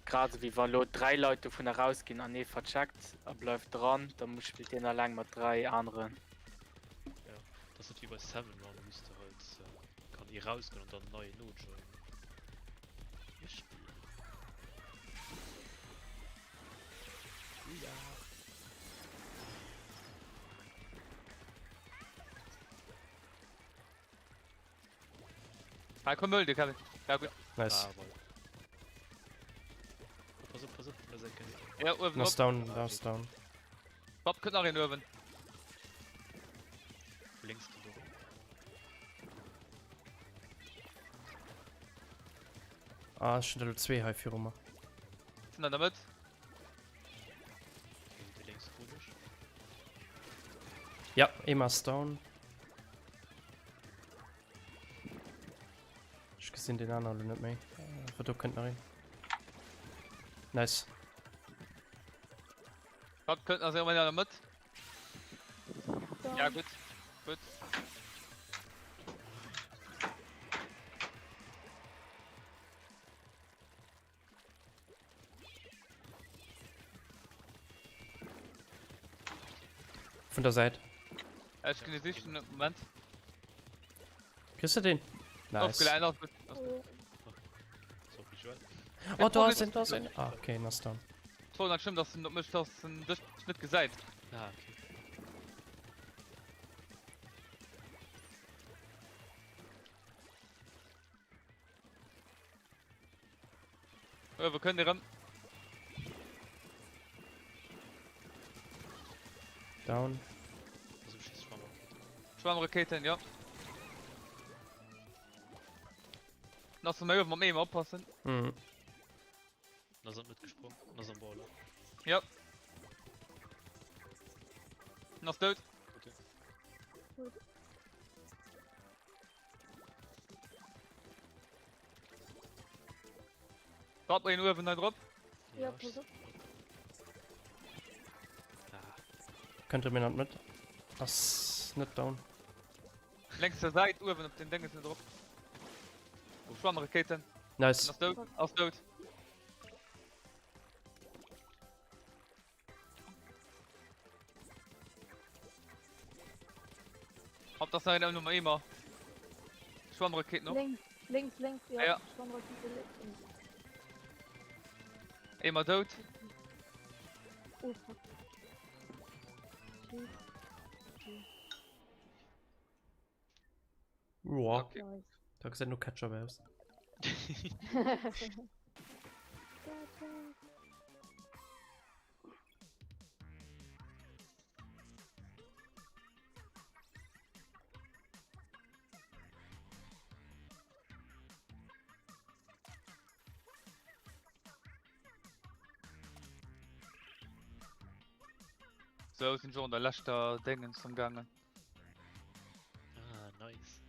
Grad esou wéi wa lo 3 Leit dovun erausginn an ee vercheckt a bleift dran, da muss spillt deen alleng mat 3 aneren. Ja, dat ass net wéi bei Seven Run, wou s de halt kann ee rausgoen an dann en neien nojoinen. Mir spillen. Ah, komm, hol dir, Kevin. Ja, gut. Nice. Ah, voilà. Oh, pass op, pass op, da senken. Ja, uewen Ass op. down, ass down. Hopp, kënnt nach een uewen. Vu lénks kënnt och een. Ah, ech hunn der elo zwee hei viru mer. Sinn an der Mëtt. Okay, de lénks krut ech. Ja, Ema ass down. Ech gesinn den aneren elo net méi. Awer do kënnt nach een. Nice. Hopp, kënnt nach een an der Mëtt. Ja, gutt. Gutt. Vun der Säit. Ech ginn sichen, Moment. Kriss du den? Nice. Ofgeleint, ass gutt. Ass gutt. Oh, do ass en, do ass en. Ah, okay, en ass down. Voll net schlëmm, dass en op mech, dass en dech net gesäit. Ah, okay. Uewe kënnt erëm. Down. Also schießt Schwarmraketen. Schwarmraketen, ja. Lass mal uewen mam Eemer oppassen. Mhm. Da ass mitgesprungen. Da ass am Baller. Ja. Ass dout. Okay. Wart mal een uewen hei drop. Ja, pass op. Ah, Kënnt der mir nach mit? Ass net down. Lenks der Säit uewen op den Dénges drop. Schwammraketen. Nice. Ass dout. Ass dout. Hopp, das nach een Nummer immer. Schwammraketen noch. Links, links, links, ja. Ja. Schwammrakete links. Immer dout. Oh, fuck. Okay. Joa, Okay. Nice. da gesäit no Ketchup aus. Ketchup. So sinn schon an der leschter Dingens am gaangen. ah, nice.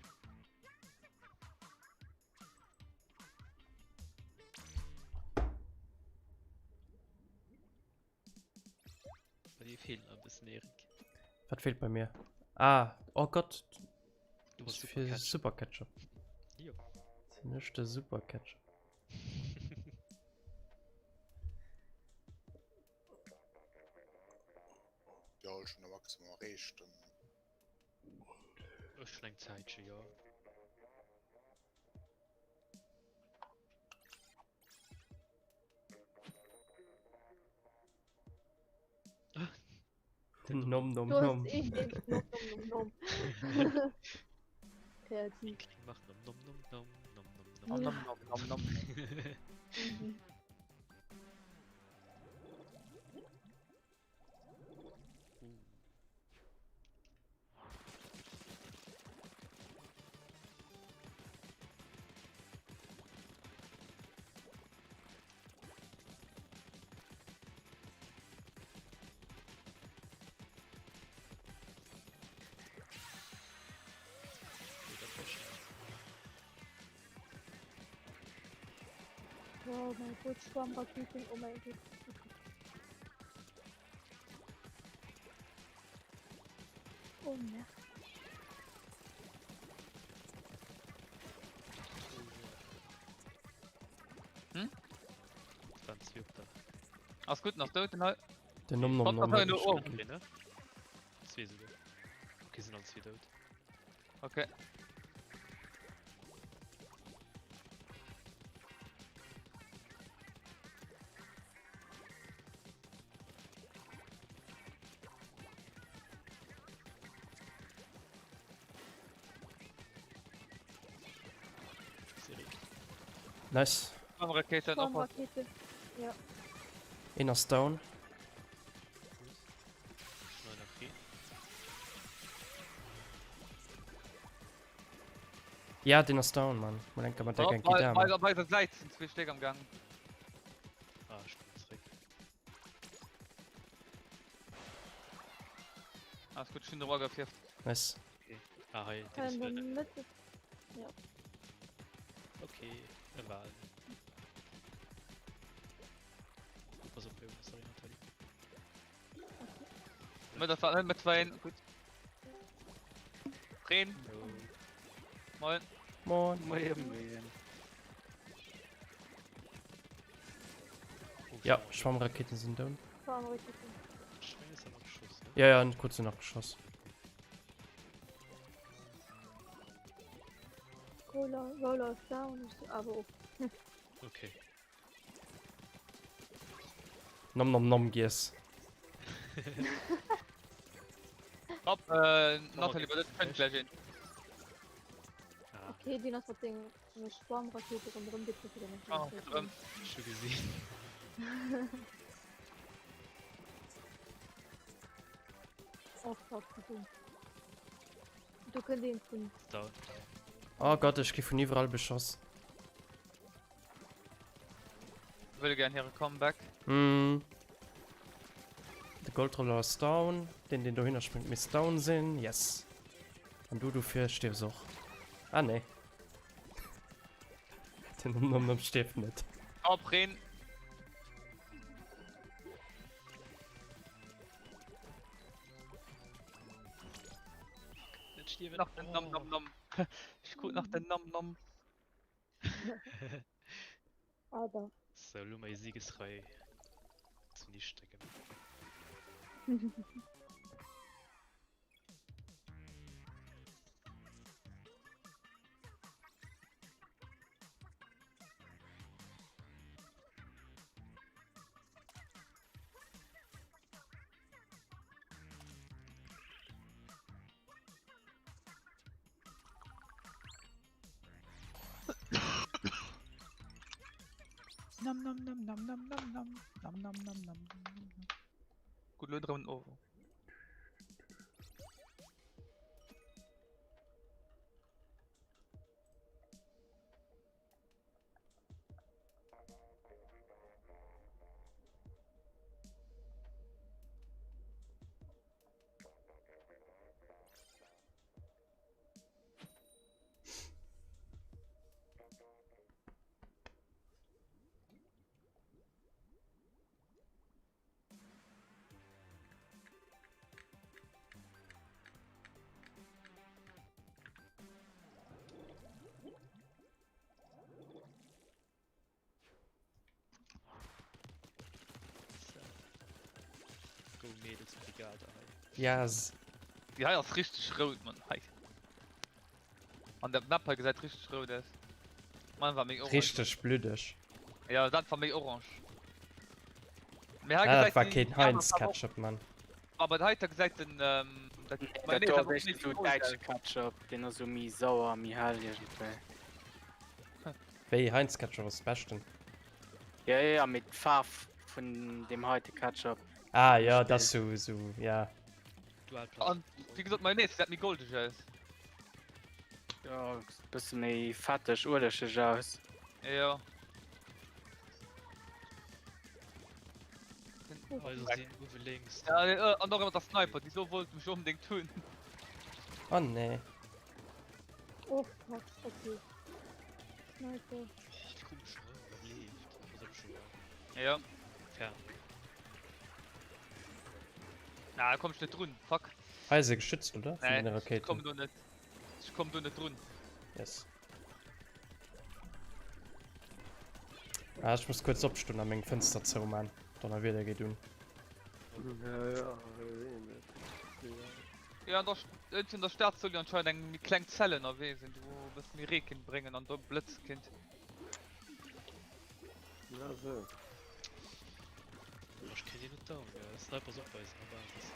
Bei dir feelt nach e bëssen, Erik. Wat feelt bei mir? Ah, oh Gott. Du bass Fir Super Super Ketchup. Jo. Sinn ech de Super Ketchup? Jo, ech hunn de Maximum erreecht. Ech schon eng Zäitche, jo. Nom nom Du nom. hast eh den Nom nom nom nom. Kreativ. Kling macht nom nom nom nom nom nom Nom nom. nom nom nom nom. Mhm. Uh. Oh, dat war schnell. Oh mein Gott, Schwammraketen, oh mein Gott. Oh merde. Hm? Waren zwee op der. Ass gutt, nach dout den hei. Den Nom nom Kommt nom nach huet no mech oben. gekillt. Okay, ne? Zwee souguer. Okay, sinn all zwee dout. Okay. Nice. Schwammrakete, oppassen. Schwammrakete. Ja. Een ass down. Schnell nach hin. Ja, den ass down, Mann. Mal enker mat der Oh, Genki bei, Dama. bei, bei der Säit sinn zwee Stéck am Gang. Ah, ich komm zréck. Ass gutt, ech hunn de Rohr gefierft. Nice. Okay. Ah, hei, den ist In der wieder Mitte. Okay, e Wal. Pass op, sorry Nathalie. Mit der mit zweien, gutt. Reen. Moin. Moin. Moin, moin. Oh, Ja, Schwammraketen sinn down. Schwammraketen. Schwein ist aber geschoss, ne? Ja, ja, en krut se nach geschoss. Roller, Roller ist down, ich aber och. Okay. Nom nom nom giess. Hopp, äh, Nathalie, bei dat kënnt gläich een. Ah, Okay, deen ass mat senge Schwammrakete ronderëm de Kuppel gemaach. Schwammrakete rëm. ech hu gesinn. Oh fuck, wie dumm. Do kënnt een vun. Down. Oh Gott, ech gi vun iwwerall beschoss. Wëlle gär hire Comeback. Mm. De Goldroller ass down. Den, deen dohinner springt, misst down sinn. Yes. An du dofir stierfs och. Ah, nee. Den Nom Nom Nom stierft net. Op, Reen. Net stierwen. Nach den Nom Nom Nom. Ech krut nach den Nom Nom. Aber. Sou, elo mei Siegesrei zunichte gemaach. Nam nam nam nam nam nam nam nam nam nam nam nam. Gutt, elo drëmmen over. Mädelsbrigade hei. Yes. Déi hei ass richteg rout, Mann. Hei. An dat Map hei gesäit richteg rout aus. Mein war méi orange. Richteg bluddeg. Ja, dat war méi orange. Mee hei Ah, dat gesäit war déi keen déi aner Heinz Farf och. Ketchup, Mann. Aber dat heiter gesäit den ähm, dat Dat do Mayonnaise ass awer och éischter méi sou rout däitsche aus. Ketchup, deen ass sou méi sauer, méi hell iergendwéi. Wéi Heinz Ketchup ass beschten. Ja, ja, ja, mee d'Faarf vun deem heite Ketchup. Ah ja, dat ass sou, sou, ja. An wéi gesot, Mayonnaise gesäit méi goldeg aus. Ja, gesäit bësse méi fetteg, uelegeg aus. Jo. Also sinn uewe lénks. Ja, an och ëmmer der Sniper, déi do wollt mech onbedéngt hunn. Oh nee. Oh fuck, okay. Sniper. Oh, déi kommen schon erëm, iwwerleeft. Pass op, Joa. Ja. Fernweh. Na, da komm ich net drun. Fuck. Hei ass e geschützt, oder? Vun Nee, den ich komm Rakéiten. do net. Ich komm do net drun. Yes. Ah, ech muss kuerz opstoen a meng Fënster zouman. Donnerwieder geet un. Ja, ja, ween net. Ja. Ja, an der, ënn an der Stad soll jo anscheinend eng méi kleng Zell ënnerwee sinn, wou e bësse méi Ree kinnt bréngen an do blëtze kinnt. Ja, sou. Oh, ech kréien déi net down, gell. Sniper ass och bei eis an der Basis.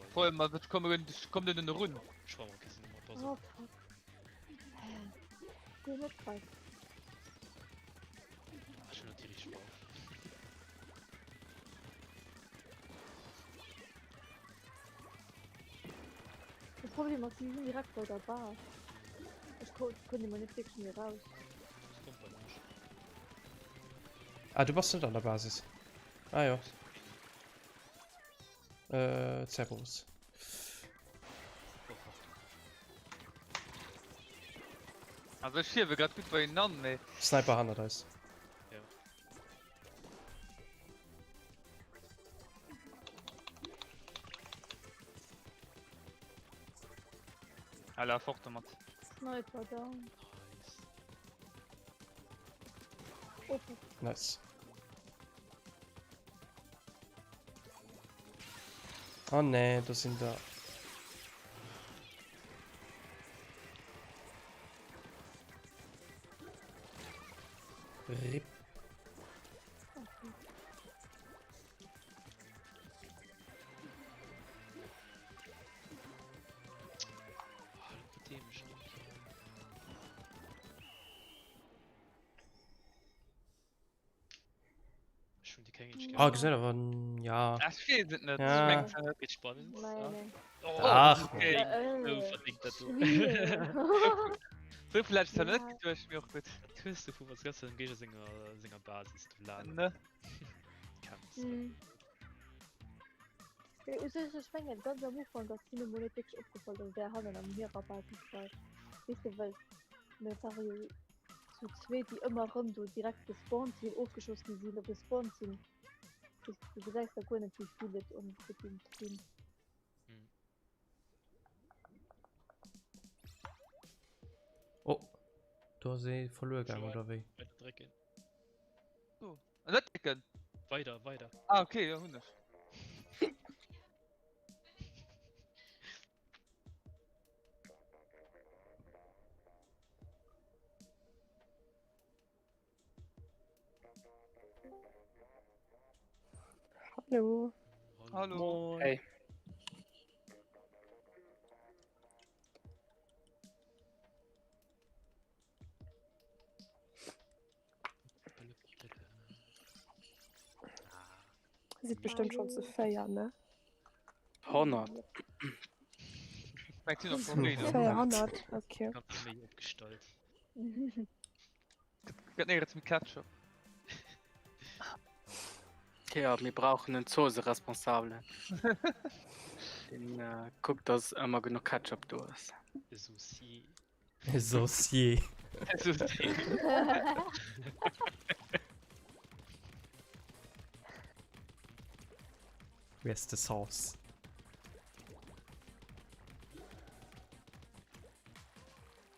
Oh mein Vor allem, ech komme ech komm net ënnerun. Schwamm, okay, sinn ëmmer, pass Oh op. fuck. Hä? Guer net bei. Ah, ech hunn net déi richteg Waff. De Problem ass, si sinn direkt bei der Bar. Ech konnt emol net wierklech méi raus. Kommt bei mech. Ah, du bass net an der Basis. Ah jo. Äh, Cerberus. Also ech hiewe grad gutt bei hinnen an, mee. Sniper hannert eis. Ja. Alla fort domat. Sniper down. Nice. Oh fuck. Nice. Oh nee, do sinn der. Rip. Ah, lo kritt dee mech net. Ech hunn déi keng eenzeg Ah, gesäit awer, ja. Ech weess et net. Ja. Ech mengen zwar net. Gëtt spannend. Nee, ja. nee. Oh, Ach, okay. Äh, So verdingt dat do. schwierig. Sou vill hätt ech zwar net Ja. geduecht, mee och gutt. Dat hues du vu was ganz dem Géigner senger senger Basis do laang Ne? kämpfs. Hm. Mee u sech, ech mengen, ganz am Ufank ass hinne mol net wierklech opgefall, dass där hannen an hirer Basis war. Weess de, well mir ware jo zu zweet, déi ëmmer erëm do direkt gespawnt sinn, ofgeschoss gi sinn, gespawnt sinn. Weess de, du gesäis da guer net, wéi vill et onbedéngt sinn. Oh, do ass ee verluer gaang, oder wéi? Weider drécken. Oh, net drécken! Weider, weider. Ah, okay, jo, hunn ech. Hallo. Hallo. Moin. Hey. Sidd bestimmt schon zu 4, ne? 100. Mengt sinn och schon méi, ne? 400, okay. Ganz méi opgestallt. Gëtt néierens méi Ketchup. Ja, mir brauchen en Zooseresponsabelen. Den äh, kuckt, dass ëmmer genuch Ketchup do ass. E Saucier. E Saucier. Saucier. Where's the sauce?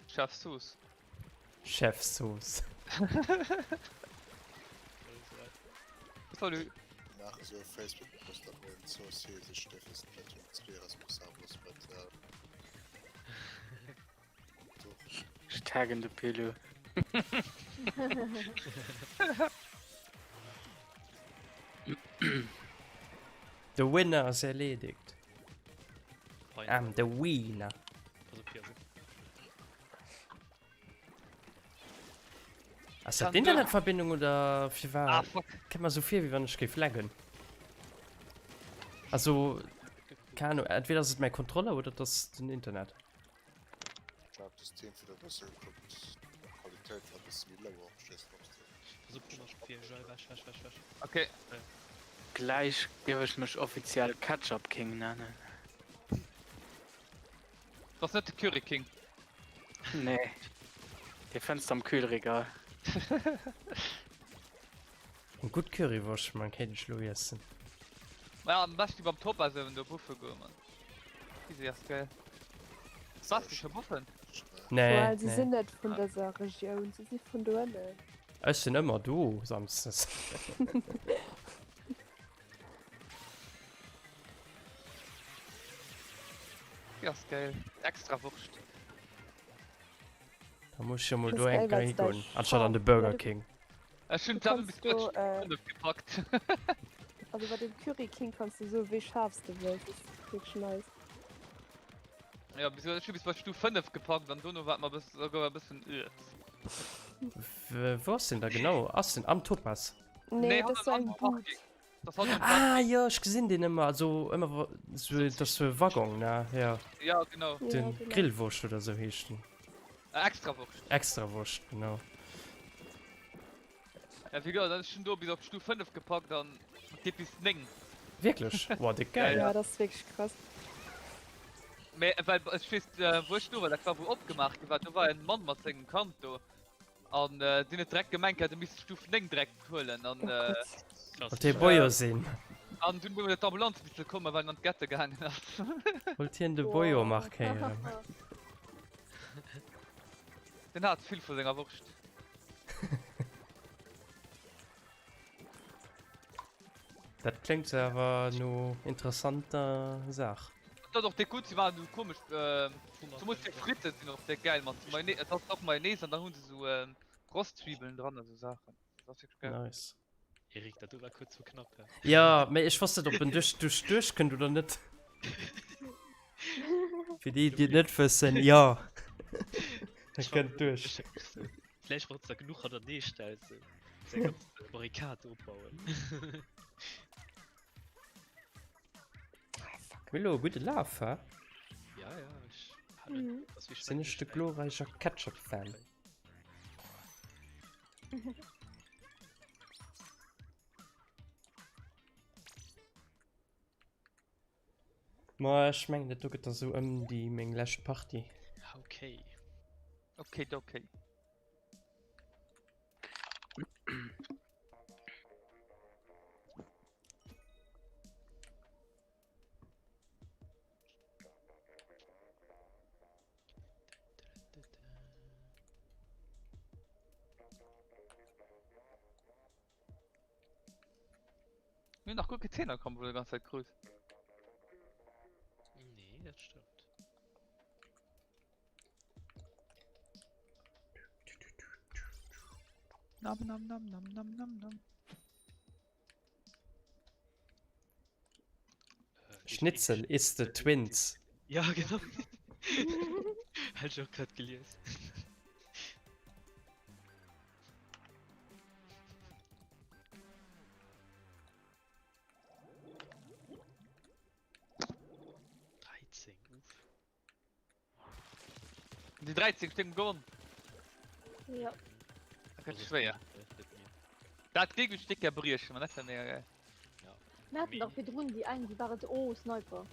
Chef Sauce. Chef Sauce. Salut. Maach esou e Facebook-Post, datt mir en Sorcier sicht, dee fir Splatoon 2 responsabel ass, met do. Ech taggen de Pelu. De Winner ass erledigt. I'm the winner. Ass dat d'Internetverbindung oder firwat? Ah, fuck. Kënnt mer sou vir, wéi wann ech géif laggen. Also, keine Ahnung, entweder ass et mäi Controller oder et ass den Internet. Ech glaub de System fir der bësse gekuckt, d'Qualitéit war bësse méi low och, ech weess net obs de. Pass op, komm nach vir, Joël, wäsch, wäsch, wäsch, wäsch. Okay. Gläich géif ech mech offiziell Ketchup King nennen. Das ass net de Curry King. Nee. Dee fënns de am Kühlregal. Eng gutt Currywurscht, man, kéint ech lo iessen. Ma am beschten beim Topaz ewen do buffe goen, man. Déi ass geil. Wars du scho buffen? Nee, Well si nee. sinn net vun dëser Regioun, si si vun do ënnen. Ech sinn ëmmer do samsdes. Déi ass geil. Extra Wurscht. Da muss ech jo mol Das do ist eng geil, Kéier weil's da higoen, anstatt an de scharf- Burger Ja, du- King. Ech hunn Du d'Sammel bis kannst do, kuerz äh, 5 gepackt. Also bei dem Curry King kanns du soen wéi scharf s de wëlls, das ist wierklech nice. Ja, bis, ech hu bis bei Stuf 5 gepackt an dono war et mer e bëssen, gouf e bëssen uet. Wou ass den da genau? Ass den am Topaz? Nee, Nee, das ist so hannen eng am Bud. Parking. Das hat am Ah jo, ech gesinn deen ëmmer, also ëmmer wa sou, dat ass sou e Waggon, ne? Jo, Ja, genau. Ja, den genau. Grillwurscht oder sou heescht den. Äh, Extrawurscht. Extrawurscht, genau. Ja, wéi gesagt, ech hunn do bis op Stuf 5 gepackt an et geet bis 9. Wierklech? Boah, déck geil. Ja, das ist wierklech krass. Mä well ech weess, wou ech do war, dat war wou opgemaach gi war, do war en Mann mat sengem Kand do an deen huet direkt gemengt gehat, e misst Stuf 9 direkt huelen an Oh Gott. Wollt hie Bojo sinn? An dunn huet d'Ambulanz misse kommen, well en an d'Gette gaangen ass. Wollt hien de Bojo markéieren? Den hat vill vu senger Wurscht. Dat kléngt awer no interessanter Saach. Dat ass och déck gutt, si maachen esou komesch, zemools déi Fritten sinn och déck gäil mat Mayonnaise, et ass och Mayonnaise an dann hu se esou Rostzwiebeln dran a sou Saachen. Dat ass wierklech gäil. Nice. Eric, dat do war kuerz vu knapp, hä? Jo, mee ech wosst net op en duerch duerch duerch kënnt oder net. Fir déi déi et net wëssen, jo e kënnt duerch. Vläicht wann s der genuch hannerneesch stells, sou eng ganz Barrikad opbauen. Mir elo e gudde Laf, hä? Ja, ja, ech hat net Mhm. dass wir Sinn ech de glorreicher Ketchup-Fan? Ma ech mengen dat do gëtt da sou ëm déi meng lescht Partie. Okay. Okay, okay. Mir hunn nach guer kee Zehnerkombo déi ganz Zäit krut. Nee, dat stëmmt. Nam nam nam nam nam nam nam. Äh, Schnitzel is the Twins. Ja, genau. Hat ich och grad gelies. Uff. Die 13 Stéck gewonnen. Ja. Dat gëtt schwéier. Dat géif ech déck gär briechen, ma dat wär mega geil. Ja. Mir haten dach virdrun déi eng, déi war et, oh, Sniper.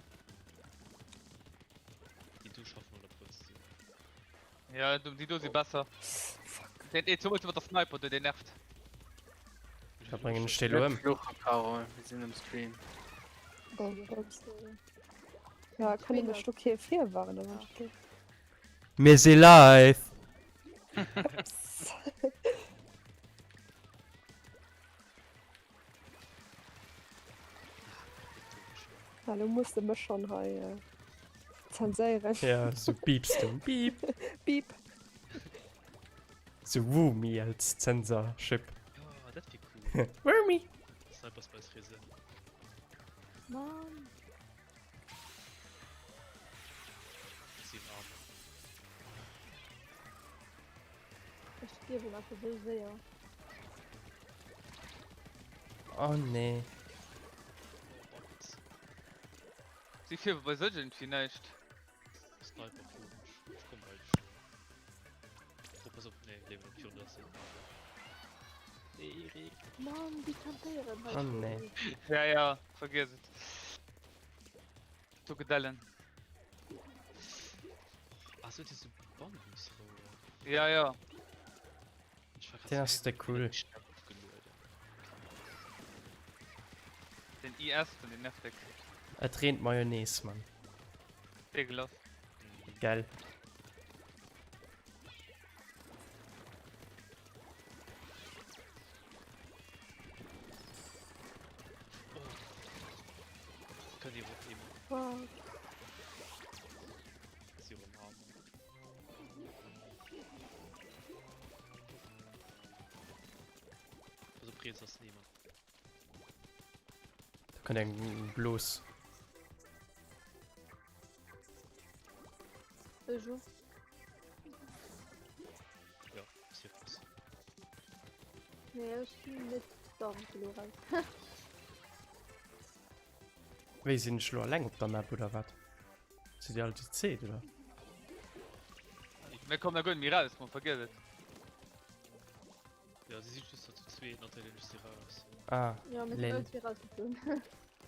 Déi do schaffen 100 Pro zesummen. Ja, déi do si besser. Fuck. Den ee mat der Sniper do, deen nervt. Da bréngen ech déi lo ëm. Fluche, Carole, mir sinn am Stream. Oh Gott. Ja, kann ee mech do kee virwarnen, wann ech géif. Mir si live! Ups. Ah, lo muss de mech schon hei äh, zenséieren. Ja, so beeps du. Beep. Beep. So Woomy als Zensorship. Ja, dat wier cool. Woomy! Cyberspace Riesen. Mann. Sinn arm. Ech stierwen einfach sou séier. Oh nee. Oh, Buttons. Si fir bei sech irgendwie näischt. Sniper vun. Ech komm bei dech. Oh, pass op, nee, lewe net virun der Szene. Nee, Erik. Mann, déi campéieren hei Oh schon. nee. Ja, ja, vergiss et. Zu gedellen. Ah, so, diese Bambusrohr. Ja, ja. Ich war grad Den so, ass hä, der wou cool. huet déi Schnell opgelueden? Den IS vun den Netflix. Et reent Mayonnaise, Mann. Ekelhaft. Gell. Oh. Kann die rot nehmen. Fuck. Sie umarmen. Also Brez ass niemand. Da kënnt eng Blos. Ech och. Ja, Zirkus. Nee, ech sinn net down elo raus. Wéi sinn ech lo alleng op der Map oder wat? Sidd dir all zu zweet oder? Mir kommen da guer net méi raus, man vergiess et. Ja, si si just zu zweet, Nathalie an ech si raus. Ah, Ja, mir sinn lel. all zwee rausgeflogen.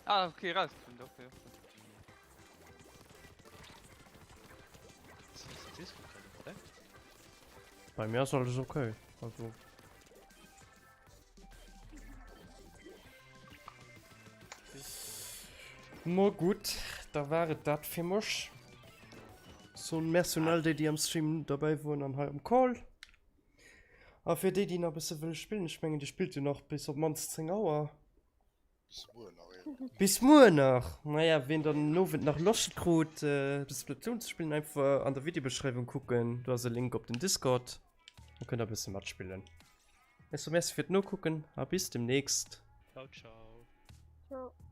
Ah, okay, rausgeflogen, okay. Ass den Discord grad perfekt? Bei mir ass alles okay. Also. Mo gutt, da war et dat fir mech. Soen Merci un all déi, déi am Stream derbäi woren an hei am Call. A fir déi, déi nach e bësse wëlle spillen, ech mengen, Dir spillt jo nach bis op d'mannst 10 Auer. Bis muer nach een. Bis muer nach! Naja, wien dann den Owend nach Loscht krut, äh, Splatoon ze spillen, einfach an der Videobeschreiwung kucken. Do ass e Link op den Discord. Da kënnt der e bësse matspillen. Ech soe Merci fir d'Nokucken a bis demnächst. Ciao, ciao. Ciao.